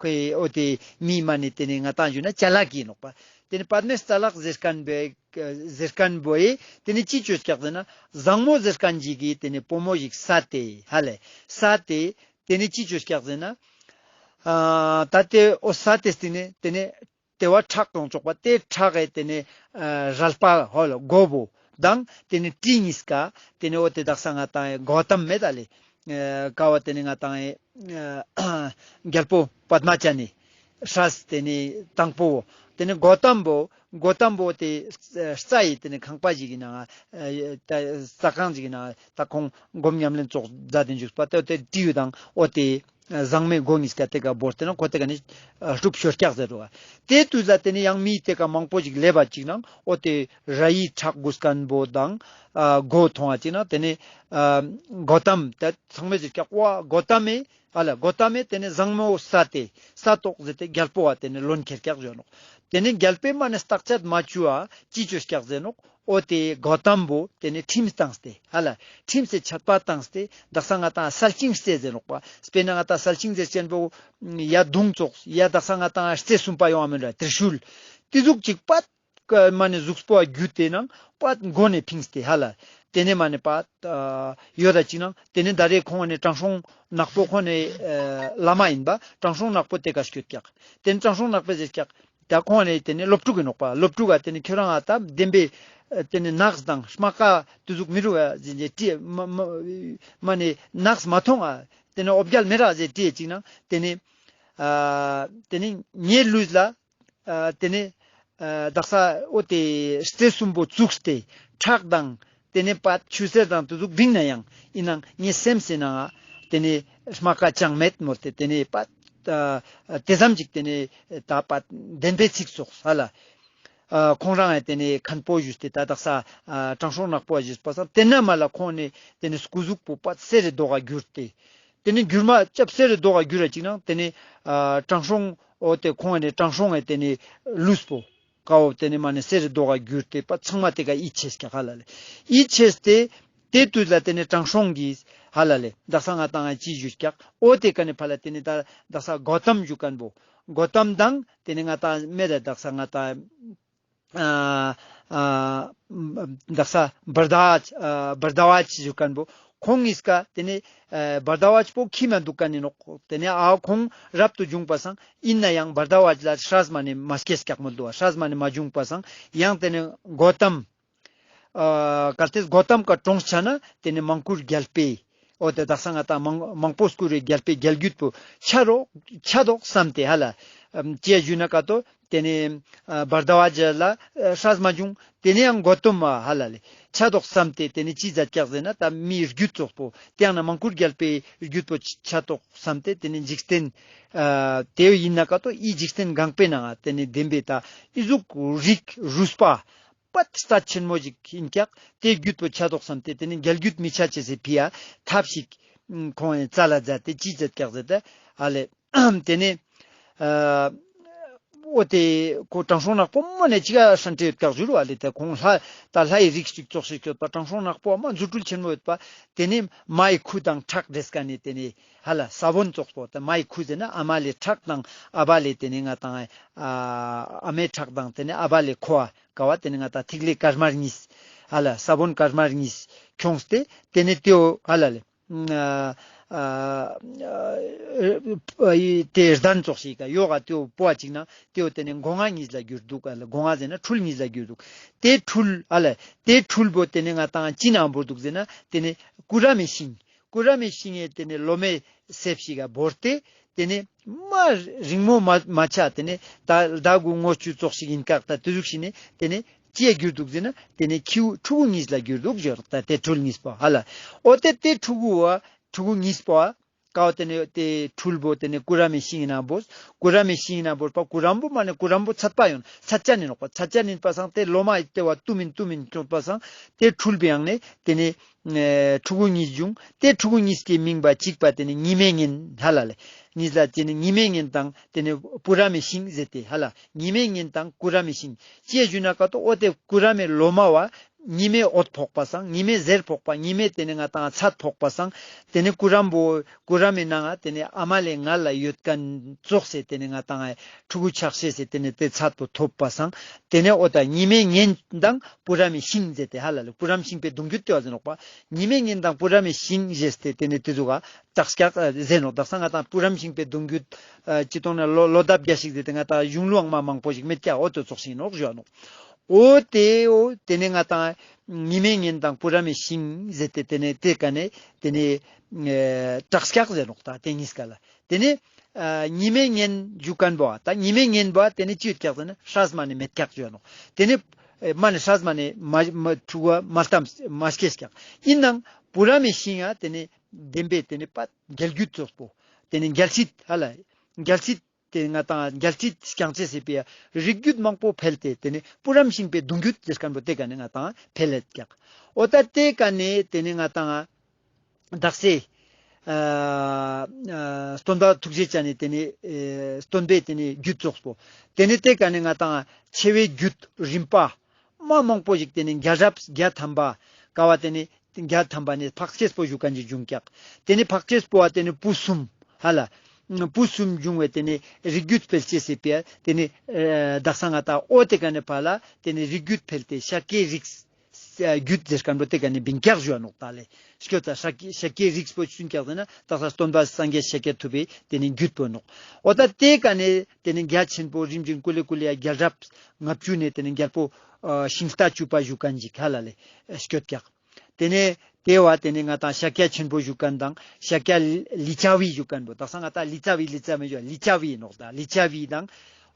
ཁོའི་འོ་ཏེ་མི་མ་ནེ་ཏེ་ནེ་ང་ཏང་ཞུ་ན་ཅ་ལག་ཡིན་ནོག་པ། ཏེ་ནེ་པདྨའི་རྩ་ལག་ཟེར་མཁན་པོའི་ཟེར་མཁན་པོའི་ཏེ་ནེ་ཅི་ཅོས་ཀྱག་ཟེར་ན་བཟང་མོ་ཟེར་མཁན་ཞིག་གི་ཏེ་ནེ་བུ་མོ་ཞིག་བསད་དེ་ཧ་ལ་བསད་དེ་ཏེ་ནེ་ཅི་ཅོས་ཀྱག་ཟེར་ན་ཨ་ད་ཏེ་འོ་བསད་དེ་ཏེ་ནེ་ཏེ་ནེ་ཏེ་བ་ཁྲག་ཏང་ཆོག་པ་ཏེ་ཁྲག་གི་ཏེ་ནེ་ཨ་རལ་པ་ཧོ་ལ་མགོ་བོ་དང་ཏེ་ནེ་གྲི་གཉིས་ཀ་ཏེ་ནེ་འོ་ཏེ་དག་ས་ང་ཏང་ཨེ་གོ་ཏམ་མེད་ད་ལེ། ཨ་ཀ་བ་ཏེ་ནེ་ང་ཏང་ཨེ་ཨ་རྒྱལ་པོ་པདྨ་ཅན་ནི་སྲས་ཏེ་ནེ་དང་པོ་བོ་ཏེ་ནེ་གོ་ཏམ་བོ་གོ་ཏམ་བོ་ཏེ་རྩྭ་ཡི་ཏེ་ནེ་ཁང་པ་ཞིག་གི་ནང་ཨ་ད་རྩྭ་ཁང་ཞིག་གི་ནང་ད་ཁོང་སྒོམ་ཉམས་ལེན་ཙོགས་མཛད་དེ་བཞུགས་པ་ཏེ་འོ་ཏེ་གྲི་ཡུ་དང་འོ་ཏེ་བཟང་མོའི་མགོ་གཉིས་ཀ་ཏེ་ཀ་བོར་ཏེ་ན་ཁོ་ཏེ་ཀ་ནེ་ཨ་སྲུབ་ཤོར་ཀྱག་ཟེར་རོ། ཏེ་དུས་ལ་ཏེ་ནེ་ཡང་མི་ཏེ་ཀ་མང་པོ་ཞིག་སླེབས་པ་ཅིག་ནང་འོ་ཏེ་ར་ཡི་ཁྲག་འགུས་མཁན་བོ་དང་ཨ་མགོ་མཐོང་བ་ཅིག་ནང་ཏེ་ནེ་ཨ་གོ་ཏམ་ཏེ་ཚང་མས་ཟེར་ཀྱག་པ་གོ་ཏམ་མེ་ཧ་ལ་གོ་ཏམ་མེ་ཏེ་ནེ་བཟང་མོ་བསད་དེ་བསད་ཏོག་ཟེར་ཏེ་རྒྱལ་པོ་བ་ཏེ་ནེ་ལོན་ཁྱེར་ཀྱག་ཞུ་ནོག། ཏེ་ནེ་རྒྱལ་པོའི་མ་ནེ་རྟག་ཆད་མ་བཅུག་པ་ཅི་ཅོས་ཀྱག་ཟེར་ནོག། འོ་ཏེ་གོ་ཏམ་བོ་ཏེ་ནེ་ཁྲིམས་བཏང་སྟེ་ཧ་ལ་ཁྲིམས་སི་ཆད་པ་བཏང་སྟེ་དག་ས་ང་ཏང་གསལ་ཆིངས་སྩལ་ཟེར་ནོག་པ། དཔེར་ན་ང་ཏང་གསལ་ཆིངས་ཟེར་ཅན་བོ་ཡ་མདུང་ཙོགས་ཡ་དག་ས་ང་ཏང་རྩེ་གསུམ་པ་ཡོང་བ་མེད་ལ་ཏྲི་ཤུལ་ཏེ་ཟུག་ཅིག་པད་མ་ནེ་གཟུགས་པོ་བརྒྱུད་དེ་ནང་པད་མགོ་ནེ་ཕིངས་ཏེ་ཧ་ལ་ཏེ་ནེ་མ་ནེ་པད་ཡོད་ད་ཅིག་ནང་ཏེ་ནེ་ད་རེས་ཁོང་ནེ་དྲང་སྲོང་ནག་པོ་ཁོང་ནེ་བླ་མ་ཡིན་པ་དྲང་སྲོང་ནག་པོ་ཏེ་ཀ་སྐྱོད་ཀྱག། ཏེ་ནེ་དྲང་སྲོང་ནག་པོས་ཟེར་ཀྱག། ད་ཁོང་ནེ་ཏེ་ནེ་སློབ་ཕྲུག་གི་ནོག་པ། སློབ་ཕྲུག་ག་ཏེ་ནེ་ཁྱོད་རང་ཨ་ད་བདེན་པའི་ཏེ་ནེ་ནགས་དང་རྨ་ཁ་ཏེ་ཟུག་མི་རུ་བ་ཟེར་ཏེ་མ་མ་མ་ནེ་ནགས་མ་མཐོང་ཨ་ཏེ་ནེ་འོ་བརྒྱལ་མེད་ར་ཟེར་ཏེ་ཅིག་ནང་ཏེ་ནེ་ཨ་ཏེ་ནེ་ངའི་ལུས་ལ་ཨ་ཏེ་ནེ་ཨ་དག་ས་འོ་ཏེ་རྩེ་གསུམ་པོ་བཙུགས་ཏེ་ཁྲག་དང་ཏེ་ནེ་པད་ཆུ་སེར་དང་ཏེ་ཟུག་བིང་ན་ཡང་ཨིན་ནང་ངའི་སེམས་སི་ནང་ང་ཏེ་ནེ་རྨ་ཁ་ཅང་མེད་མོལ་ཏེ་ཏེ་ནེ་པད་ཨ་ཏེ་ཙམ་ཅིག་ཏེ་ནེ་ད་པད་བདེན་པའི་ཚིག་ཙོགས་ཧ་ལ་ཨ་ཁོང་རང་ཡང་ཏེ་ནེ་མཁན་པོ་ཞུས་ཏེ་ད་དག་ས་ཨ་དྲང་སྲོང་ནག་པོ་ཞུས་པ་སང་ཏེ་ན་མ་ལ་ཁོང་ནེ་ཏེ་ནེ་སྐུ་གཟུགས་པོ་པད་སེར་རི་མདོག་ག་གྱུར་ཏེ། ཏེ་ནེ་གྱུར་མ་ཅབ་སེར་རི་མདོག་ག་གྱུར་ར་ཅིག་ནང་ཏེ་ནེ་ཨ་དྲང་སྲོང་འོ་ཏེ་ཁོང་ནེ་དྲང་སྲོང་ངི་ཏེ་ནེ་ལུས་པོ་ཀ་བོ་ཏེ་ནེ་མ་ནེ་སེར་རི་མདོག་ག་གྱུར་ཏེ་པ་ཚང་མ་ཏེ་ཀ་ཡིད་ཆེས་ཀྱག་ཧ་ལ་ལེ། ཡིད་ཆེས་ཏེ་ཏེ་དུས་ལ་ཏེ་ནེ་དྲང་སྲོང་གིས་ཧ་ལ་ལེ་དག་ས་ང་ཏང་ཅི་ཞུས་ཀྱག། འོ་ཏེ་ཀ་ནེ་ཕར་ལ་ཏེ་ནེ་ད་དག་ས་གོ་ཏམ་ཞུ་མཁན་བོ་གོ་ཏམ་དང་ཏེ་ནེ་ང་ཏང་མེད་ད་དག་ས་ང་ཏང་ཨ་ཨ་དག་ས་བར་དྭ་བ་ཨ་བར་དྭ་བ་ཅི་ཞུ་མཁན་བོ་ཁོང་གཉིས་ཀ་ཏེ་ནེ་ཨ་བར་དྭ་བ་ཅི་པོ་ཁྱིམ་མ་འདུག་མཁན་ཡིན་ནོག། ཏེ་ནེ་ཨ་ཁོང་རབ་ཏུ་བྱུང་པ་སང་ཨིན་ན་ཡང་བར་དྭ་བ་ཅི་ལ་སྲས་མ་ནེ་མ་སྐྱེས་ཀྱག་མོལ་འདུག་པ། སྲས་མ་ནེ་མ་བྱུང་པ་སང་ཡང་ཏེ་ནེ་གོ་ཏམ་ཨ་གལ་ཏེ་གོ་ཏམ་ཀ་གྲོངས་ཆ་ན་ཏེ་ནེ་མང་བཀུར་རྒྱལ་པོས་འོ་ཏེ་དག་ས་ང་ཏང་མང་མང་པོ་བཀུར་རེ་རྒྱལ་པོའི་རྒྱལ་རྒྱུད་པོ་ཆད་དོག་ཆད་དོག་བསམ་སྟེ་ཧ་ལ་ཅི་ཞུ་ན་ཀ་ཏོ་ཏེ་ནེ་ཨ་བར་དྭ་བ་ཅི་ལ་ཨ་སྲས་མ་བྱུང་། ཏེ་ནེ་ཡང་གོ་ཏམ་མ་ཧ་ལ་ལེ་ཆད་དོག་བསམ་སྟེ་ཏེ་ནེ་ཅི་མཛད་ཀྱག་ཟེར་ན་ད་མིའི་རྒྱུད་ཙོགས་པོ་ཏེ་ཡང་ན་མང་བཀུར་རྒྱལ་པོའི་རྒྱུད་པོ་ཆད་དོག་བསམ་སྟེ་ཏེ་ནེ་འཇིག་རྟེན་ཨ་ཏེ་ཡིན་ན་ཀ་ཏོ་ཨི་འཇིག་རྟེན་གང་པོའི་ནང་ང་ཏེ་ནེ་བདེན་པའི་ད་ཨི་ཟུག་རིགས་རུས་པ་པད་རྩ་ཆེན་མོ་ཞིག་ཡིན་ཀྱག། ཏེ་རྒྱུད་པོ་ཆད་དོག་བསམ་སྟེ་ཏེ་ནེ་རྒྱལ་རྒྱུད་མི་ཆད་ཅེས་སི་ཕི་ཡ་ཐབས་ཤིག་ཁོང་ཡང་རྩ་ལ་མཛད་དེ་ཅི་མཛད་ཀྱག་ཟེར་ཏེ་ཧ་ལ་ལེ། ཏེ་ནེ་ཨ་འོ་ཏེ་ཁོ་དྲང་སྲོང་ནག་པོ་མ་ནེ་ཅི་ག་ཧྲན་ཏེ་ཡོད་ཀྱག་ཞུ་རུ་བ་ལེ། ཏེ་ཁོང་ལྷ་ད་ལྷའི་རིགས་ཤིག་ཙོགས་ཤིག་ཡོད་པ། དྲང་སྲོང་ནག་པོ་མ་རྫུ་འཕྲུལ་ཆེན་མོ་ཡོད་པ། ཏེ་ནེ་མའི་ཁུ་དང་ཁྲག་འདྲེས་ཀ་ནེ་ཏེ་ནེ་ཧ་ལ་ས་བོན་ཙོགས་པོ་ད་མའི་ཁུ་ཟེར་ན་ཨ་མ་ལེ་ཁྲག་དང་ཨ་བ་ལེ་ཏེ་ནེ་ང་ཏང་ཨ་ཨ་མའི་ཁྲག་དང་ཏེ་ནེ་ཨ་བ་ལེ་ཁུ་བ་ཀ་བ་ཏེ་ནེ་ང་ཏང་ཐིག་ལེ་དཀར་དམར་གཉིས་ཧ་ལ་ས་བོན་དཀར་དམར་གཉིས་ཁྱོངས་ཏེ་ཏེ་ནེ་ཏེའོ་ཧ་ལ་ལེ། ཨ་ཨ་ཨ་ཏེ་གདན་ཙོགས་ཤིག་ག་ཡོག་ག་ཏེའོ་པོ་བ་ཅིག་ན་ཏེའོ་ཏེ་ནེ་སྒོ་ང་གཉིས་ལ་གྱུར་འདུག་ག་ལ། སྒོ་ང་ཟེར་ན་ཁྲུལ་གཉིས་ལ་གྱུར་འདུག། ཏེ་ཁྲུལ་ཨ་ལ་ཏེ་ཁྲུལ་པོ་ཏེ་ནེ་ང་ཏང་ཅི་ན་བོར་འདུག་ཟེར་ན་ཏེ་ནེ་ཀུ་ར་མའི་ཤིང་ཀུ་ར་མའི་ཤིང་ངི་ཏེ་ནེ་ལོ་མའི་གསེབ་ཤིག་ག་བོར་ཏེ་ ཏེ་ནེ་མ་རིང་མོ་མ་མ་ཆ་ཏེ་ནེ་ད་ཟླ་དགུ་ངོ་བཅུ་ཙོགས་ཤིག་ཨིན་ཀྱག། ད་ཏེ་ཟུག་ཤིག་ནེ་ཏེ་ནེ་ཅི་ཡ་གྱུར་དུག་ཟེར་ན་ཏེ་ནེ་ཁྱེའུ་ཕྲུ་གུ་ཉིས་ལ་གྱུར་དུག་ཞུ་ནོག། ད་ཏེ་ཕྲུལ་ཉིས་པོ་ཧ་ལ། འོ་ཏེ་ཏེ་ཕྲུ་གུ་བོ་ཕྲུ་གུ་ཉིས་པོ་ཀའོ་ཏེ་ནེ་ཏེ་ཕྲུལ་བོ་ཏེ་ནེ་ཀུ་རམ་མི་ཤིང་ངི་ནང་བོས། ཀུ་རམ་མི་ཤིང་ངི་ནང་བོས་པ་ཀུ་རམ་བོ་མ་ནེ་ཀུ་རམ་བོ་ཚད་པ་ཡོང་ཚད་ཅན་ཨིན་ནོག་པ། ཚད་ཅན་ཨིན་པ་སང་ཏེ་ལོ་མ་ཏེ་བ་ཏུམ་ཨིན་ཏུམ་ཨིན་ཁྱོད་པ་སང་ཏེ་ཕྲུལ་བོའི་ནང་ནེ་ཏེ་ནེ་ཨེ་ཕྲུ་གུ་ཉིས་བྱུང་། ཏེ་ཕྲུ་གུ་ཉིས་ཀྱི་མིང་བ་ཅིག་པ་ཏེ་ནེ་ཉི་མའི་གཉེན་ཧ་ལ་ལེ། ཉིས་ལ་ཏེ་ནེ་ཉི་མའི་གཉེན་དང་ཏེ་ནེ་ཀུ་རམ་མི་ཤིང་ཟེར་ཏེ་ཧ་ལ། ཉི་མའི་གཉེན་དང་ཀུ་རམ་མི་ཤིང་ཅི་ཡ་ཞུ་ན་ཀ་ཏོ་འོ་ཏེ་ཀུ་རམ་མི་ལོ་མ་བ་ཉི་མའི་འོད་ཕོག་པ་སང་ཉི་མའི་ཟེར་ཕོག་པ་ཉི་མའི་ཏེ་ནེ་ང་ཏང་ཚད་ཕོག་པ་སང་ཏེ་ནེ་ཀུ་རམ་བོ་ཀུ་རམ་མི་ནང་ང་ཏེ་ནེ་ཨ་མ་ལེ་ང་ལ་ཡོད་ཁན་ཙོགས་སེ་ཏེ་ནེ་ང་ཏང་ཕྲུ་གུ་ཆགས་ཤེས་སེ་ཏེ་ནེ་ཏེ་ཚད་པོ་ཐོབ་པ་སང་ཏེ་ནེ་འོ་ད་ཉི་མའི་གཉེན་དང་ཀུ་རམ་མི་ཤིང་ཟེར་ཏེ་ཧ་ལ་ལེ། ཀུ་རམ་ཤིང་པོའི་གདུང་རྒྱུད་ཏེ་བ་ཟེར་ནོག་པ། ཉི་མའི་གཉེན་དང་ཀུ་རམ་མི་ཤིང་ཟེར་ཏེ་ཏེ་ནེ་ཏེ་ཟུག་ག་དྲག་སྐྱག་ཟེར་ནོག། དག་ས་ང་ཏང་ཀུ་རམ་ཤིང་པོའི་གདུང་རྒྱུད་ཅི་ཏོང་ན་ལོ་ལོ་ལྡབ་རྒྱ་ཞིག་ཟེར་ཏེ་ང་ཏང་གཞུང་ལུགས་མ་མང་པོ་ཞིག་མེད་ཀྱག། འོ་ཏེ་ཙོགས་ཤིག་ནོག་ཞུ་ནོག། འོ་ཏེ་འོ་ཏེ་ནེ་ང་ཏང་ཉི་མའི་གཉེན་དང་ཀུ་རམ་མི་ཤིང་ཟེར་ཏེ་ཏེ་ནེ་ཏེ་ཀ་ནེ་ཏེ་ནེ་ཨེ་དྲག་སྐྱག་ཟེར་ནོག། ད་ཏེ་ཉིས་ཀ་ལ་ཏེ་ནེ་ཨ་ཉི་མའི་གཉེན་ཞུ་ཁན་བོ་ད་ཉི་མའི་གཉེན་བོ་ཏེ་ནེ་ཅི་ཡོད་ཀྱག་ཟེར་ན་སྲས་མ་ནེ་མེད་ཀྱག་ཞུ་ནོག། ཏེ་ནེ་ཨེ་མ་ནེ་སྲས་མ་ནེ་མ་མ་ཕྲུ་གུ་མ་ལྟམས་མ་སྐྱེས་ཀྱག། ཨིན་ནའང་ཀུ་རམ་མི་ཤིང་ཡ་ཏེ་ནེ་བདེན་པའི་ཏེ་ནེ་པ་རྒྱལ་རྒྱུད་ཙོགས་པོ་ཏེ་ནེ་རྒྱལ་སྲིད་ཧ་ལ་རྒྱལ་སྲིད་ཏེ་ང་ཏང་རྒྱལ་སྲིད་སྐྱོང་ཅེས་སི་ཕི་ཡ་རིགས་རྒྱུད་མང་པོ་འཕེལ་ཏེ་ཏེ་ནེ་ཀུ་རམ་ཤིང་པོའི་གདུང་རྒྱུད་ཟེར་ཁན་བོ་ཏེ་ཀ་ནེ་ང་ཏང་འཕེལ་ལེད་ཀྱག། འོ་ད་ཏེ་ཀ་ནེ་ཏེ་ནེ་ང་ཏང་དག་ས་ཨ་ཨ་སྟོན་པ་ཐུགས་རྗེ་ཅན་ནི་ཏེ་ནེ་ཨེ་སྟོན་པའི་ཏེ་ནེ་རྒྱུད་ཙོགས་པོ་ཏེ་ནེ་ཏེ་ཀ་ནེ་ང་ཏང་ཆེ་བའི་རྒྱུད་རིམ་པ་མ་མང་པོ་ཞིག་ཏེ་ནེ་རྒྱལ་རབས་བརྒྱ་ཐམ་པ་ཀ་བ་ཏེ་ནེ་བརྒྱ་ཐམ་པ་ནེ་འཕགས་སྐྱེས་པོ་ཞུ་ཁན་ཞིག་བྱུང་ཀྱག། ཏེ་ནེ་འཕགས་སྐྱེས་པོ་བ་ཏེ་ནེ་བུ་གསུམ་ཧ་ལ། བུ་གསུམ་བྱུང་བའི་ཏེ་ནེ་རིགས་རྒྱུད་འཕེལ་ཅེས་སི་ཕི་ཡ་ཏེ་ནེ་ཨ་དག་ས་ང་ཏང་འོ་ཏེ་ཀ་ནེ་ཕ་ལ་ཏེ་ནེ་རིགས་རྒྱུད་འཕེལ་ཏེ་ཤཱཀྱའི་རིགས་རྒྱུད་ཟེར་ཁན་བོ་ཏེ་ཀ་ནེ་བིང་ཀྱག་ཞུ་ནོག། ད་ལེ་སྐྱོད་ད་ཤཱཀྱའི་ཤཱཀྱའི་རིགས་པོ་ཅི་ཀྱག་ཟེར་ན་དག་ས་སྟོན་པ་སངས་རྒྱས་ཤཱཀྱ་ཐུབ་པའི་ཏེ་ནེ་རྒྱུད་པོ་ནོག། འོ་ད་ཏེ་ཀ་ནེ་ཏེ་ནེ་རྒྱ་ཆེན་པོ་རིམ་བཞིན་ཀུ་ལེ་ཀུ་ལེ་ཡ་རྒྱལ་རབས་ལྔ་བཅུ་ནེ་ཏེ་ནེ་རྒྱལ་པོ་ཨ་ཤིང་རྟ་བཅུ་པ་ཞུ་ཁན་ཞིག་ཧ་ལ་ལེ་སྐྱོད་ཀྱག། ཏེ་ནེ་ཏེ་བ་ཏེ་ནེ་ང་ཏང་ཤཱཀྱ་ཆེན་པོ་ཞུ་ཁན་དང་ཤཱཀྱ་ལི་ཙ་བི་ཞུ་ཁན་བོ་དག་ས་ང་ཏང་ལི་ཙ་བི་ལི་ཙ་མི་ཞུ་ལི་ཙ་བི་ནོག། ད་ལི་ཙ་བི་དང་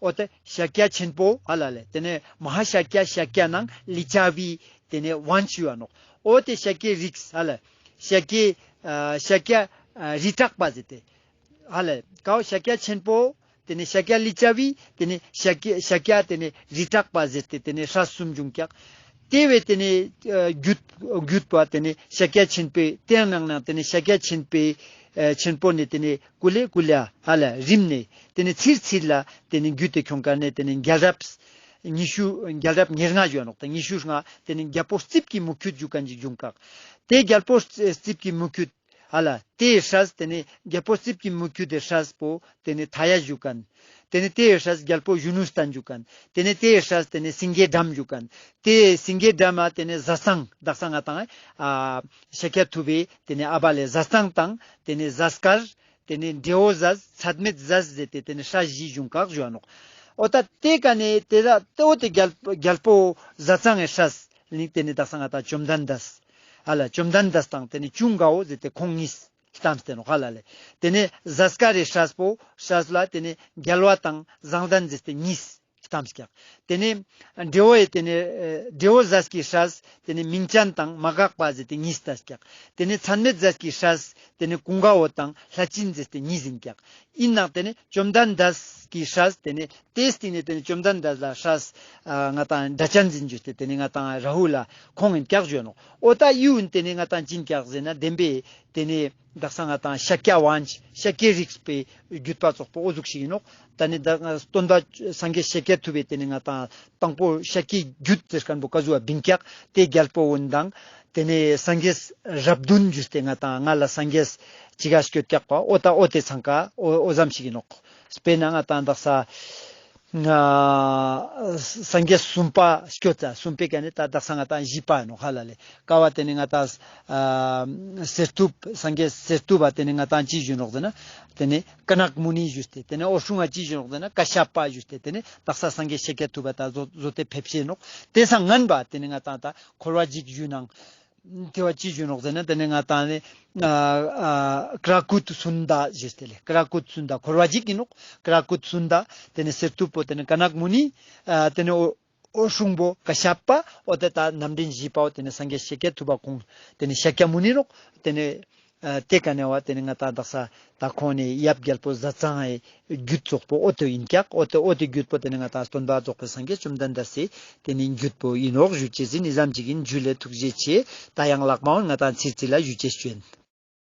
འོ་ཏེ་ཤཱཀྱ་ཆེན་པོ་ཧ་ལ་ལེ་ཏེ་ནེ་མ་ཧཱ་ཤཱཀྱ་ཤཱཀྱ་ནང་ལི་ཙ་བི་ཏེ་ནེ་ཝན་ཞུ་བ་ནོག། འོ་ཏེ་ཤཱཀྱའི་རིགས་ཧ་ལ་ཤཱཀྱའི་ཨ་ཤཱཀྱ་ཨ་རི་བྲག་པ་ཟེར་ཏེ་ཧ་ལ་ཀའོ་ཤཱཀྱ་ཆེན་པོ་ཏེ་ནེ་ཤཱཀྱ་ལི་ཙ་བི་ཏེ་ནེ་ཤཱཀྱ་ཤཱཀྱ་ཏེ་ནེ་རི་བྲག་པ་ཟེར་ཏེ་ཏེ་ནེ་སྲས་གསུམ་བྱུང་ཀྱག། ཏེ་བས་ཏེ་ནེ་ཨ་རྒྱུད་རྒྱུད་པ་ཏེ་ནེ་ཤཱཀྱ་ཆེན་པོའི་ཏེའི་ནང་ནེ་ཏེ་ནེ་ཤཱཀྱ་ཆེན་པོའི་ཨ་ཆེན་པོ་ནེ་ཏེ་ནེ་ཀུ་ལེ་ཀུ་ལེ་ཧ་ལ་རིམ་ནེ་ཏེ་ནེ་ཚིར་ཚིར་ལ་ཏེ་ནེ་རྒྱུད་དེ་ཁྱོང་ཀ་ནེ་ཏེ་ནེ་རྒྱལ་རབས་ཉི་ཤུ་རྒྱལ་རབས་ཉེར་ལྔ་ཞུ་བ་ནོག། ཏེ་ཉི་ཤུ་ལྔ་ཏེ་ནེ་རྒྱལ་པོ་རྩིབས་ཀྱི་མུ་ཁྱུད་ཞུ་ཁན་ཞིག་བྱུང་ཀྱག། ཏེ་རྒྱལ་པོ་རྩིབས་ཀྱི་མུ་ཁྱུད་ཧ་ལ། ཏེའི་སྲས་ཏེ་ནེ་རྒྱལ་པོ་རྩིབས་ཀྱི་མུ་ཁྱུད་དེ་སྲས་པོ་ཏེ་ནེ་ཐ་ཡ་ཞུ་ཁན། ཏེ་ནེ་ཏེའི་སྲས་རྒྱལ་པོ་གཞོན་ནུ་སྟན་ཞུ་ཁན། ཏེ་ནེ་ཏེའི་སྲས་ཏེ་ནེ་སེང་གེ་སྦྲམ་ཞུ་ཁན། ཏེ་སེང་གེ་སྦྲམ་མ་ཏེ་ནེ་ཟས་གཙང་དག་ས་ང་ཏང་ཨ་ཤཱཀྱ་ཐུབ་པའི་ཏེ་ནེ་ཨ་བ་ལེ་ཟས་གཙང་དང་ཏེ་ནེ་ཟས་དཀར་ཏེ་ནེ་འབྲས་བུ་ཟས་ཚད་མེད་ཟས་ཟེར་ཏེ་ཏེ་ནེ་སྲས་བཞི་བྱུང་ཀྱག་ཞུ་བ་ནོག། འོ་ད་ཏེ་ཀ་ནེ་ཏེ་ད་ཏེ་འོ་ཏེ་རྒྱལ་རྒྱལ་པོ་ཟས་གཙང་ངི་སྲས་ལིང་ཏེ་ནེ་དག་ས་ང་ཏང་བཅོམ་ལྡན་འདས། ཨ་ལ་བཅོམ་ལྡན་འདས་དང་ཏེ་ནེ་ཅུང་དགའ་བོ་ཟེར་ཏེ་ཁོང་གཉིས་ལྟམས་ཏེ་ནོག་ཧ་ལ་ལེ། ཏེ་ནེ་ཟས་དཀར་རི་སྲས་པོ་སྲས་ལ་ཏེ་ནེ་རྒྱལ་བ་དང་བཟང་ལྡན་ཟེར་ཏེ་གཉིས་ལྟམས་ཀྱག། ཏེ་ནེ་འབྲས་བུ་ཡི་ཏེ་ནེ་ཨེ་འབྲས་བུ་ཟས་ཀྱི་སྲས་ཏེ་ནེ་མིང་ཅན་དང་མ་འགགས་པ་ཟེར་ཏེ་གཉིས་ལྟམས་ཀྱག། ཏེ་ནེ་ཚད་མེད་ཟས་ཀྱི་སྲས་ཏེ་ནེ་ཀུན་དགའ་བོ་དང་ལྷས་བྱིན་ཟེར་ཏེ་གཉིས་ཨིན་ཀྱག། ཨིན་ནའང་ཏེ་ནེ་བཅོམ་ལྡན་འདས་ཀྱི་སྲས་ཏེ་ནེ་ཏེའི་སྟིང་ནེ་ཏེ་ནེ་བཅོམ་ལྡན་འདས་ལ་སྲས་ཨ་ང་ཏང་སྒྲ་གཅན་འཛིན་ཞུས་ཏེ་ཏེ་ནེ་ང་ཏང་རཱ་ཧུ་ལ་ཁོང་ཨིན་ཀྱག་ཞུ་ནོག། འོ་ད་ཡུན་ཏེ་ནེ་ང་ཏང་ཅི་ཨིན་ཀྱག་ཟེར་ན་བདེན་པའི་ཏེ་ནེ་དག་ས་ང་ཏང་ཤཱཀྱ་ཝན་ཤཱཀྱའི་རིགས་པའི་རྒྱུད་པ་ཙོགས་པོ་འོ་ཟུག་ཞིག་ཨིན་ནོག། ད་ནི་ད་སྟོན་པ་སངས་རྒྱས་ཤཱཀྱ་ཐུབ་པའི་ཏེ་ནེ་ང་ཏང་དང་པོ་ཤཱཀྱའི་རྒྱུད་ཟེར་ཁན་བོ་ཀ་ཟུག་བ་བིང་ཀྱག། ཏེ་རྒྱལ་པོ་འོ་དང་ཏེ་ནེ་སངས་རྒྱས་རབས་བདུན་ཞུས་ཏེ་ང་ཏང་ང་ལ་སངས་རྒྱས་ཅི་ག་སྐྱོད་ཀྱག་པ་འོ་ད་འོ་ཏེ་ཚང་ཀ་འོ་འོ་ཙམ་ཞིག་ཨིན་ནོག། དཔེར་ན་ང་ཏང་དག་ས་ང་སངས་རྒྱས་གསུམ་པ་སྐྱོད་ཙ་གསུམ་པའི་ཀ་ནེ་ད་དག་ས་ང་ཏང་བཞི་པ་ཨིན་ནོག་ཧ་ལ་ལེ། ཀ་བ་ཏེ་ནེ་ང་ཏང་ཨ་གསེར་ཐུབ་སངས་རྒྱས་གསེར་ཐུབ་པ་ཏེ་ནེ་ང་ཏང་ཅི་ཞུ་ནོག་ཟེར་ན་ཏེ་ནེ་ཀ་ནག་མུ་ནི་ཞུས་ཏེ་ཏེ་ནེ་འོད་སྲུང་ང་ཅི་ཞུ་ནོག་ཟེར་ན་ཀ་ཤ་པ་ཞུས་ཏེ་ཏེ་ནེ་དག་ས་སངས་རྒྱས་ཤཱཀྱ་ཐུབ་པ་ད་བཟོ་བཟོ་སྟེ་ཕེབས་ཤེས་ནོག། ཏེ་སང་ངན་པ་ཏེ་ནེ་ང་ཏང་ད་འཁོར་བ་འཇིག་ཞུ་ནང་ ཏེ་བོ་ཅི་ཞུ་ནོག་ཟེར་ན་ཏེ་ནེ་ང་ཏང་ནི་ཨ་ཨ་ཀྲ་ཀུ་ཏ་སུན་ད་ཞེས་ཏེ་ལེ། ཀྲ་ཀུ་ཏ་སུན་ད་འཁོར་བ་འཇིག་ཨིན་ནོག། ཀྲ་ཀུ་ཏ་སུན་ད་ཏེ་ནེ་གསེར་ཐུབ་པོ་ཏེ་ནེ་ཀ་ནག་མུ་ནི་ཨ་ཏེ་ནེ་འོ་འོད་སྲུང་པོ་ཀ་ཤ་པ་འོ་ཏེ་ད་རྣམ་འདྲེན་བཞི་པའོ། ཏེ་ནེ་སངས་རྒྱས་ཤཱཀྱ་ཐུབ་པ་ཁོང་ཏེ་ནེ་ཤཱཀྱ་མུ་ནི་ནོག། ཏེ་ནེ་ཨ་ཏེ་ཀ་ནེ་བ་ཏེ་ནེ་ང་ཏང་དག་ས་ད་ཁོང་ནི་ཡབ་རྒྱལ་པོ་ཟས་གཙང་ངི་རྒྱུད་ཙོགས་པོ་འོ་ཏེ་ཨིན་ཀྱག། འོ་ཏེ་འོ་ཏེ་རྒྱུད་པོ་ཏེ་ནེ་ང་ཏང་སྟོན་པ་རྫོགས་པའི་སངས་རྒྱས་བཅོམ་ལྡན་འདས་སི་ཏེ་ནེ་རྒྱུད་པོ་ཨིན་ནོག་ཞུ་ཅེས་ཨིན། ཨི་ཙམ་ཅིག་ཨིན། ཇུ་ལེ། ཐུགས་རྗེ་ཆེ། ད་ཡང་ལྷག་མ་བོ་ང་ཏང་ཚིར་ཚིར་ལ་ཞུ་ཅེས་ཞུ་ཨིན།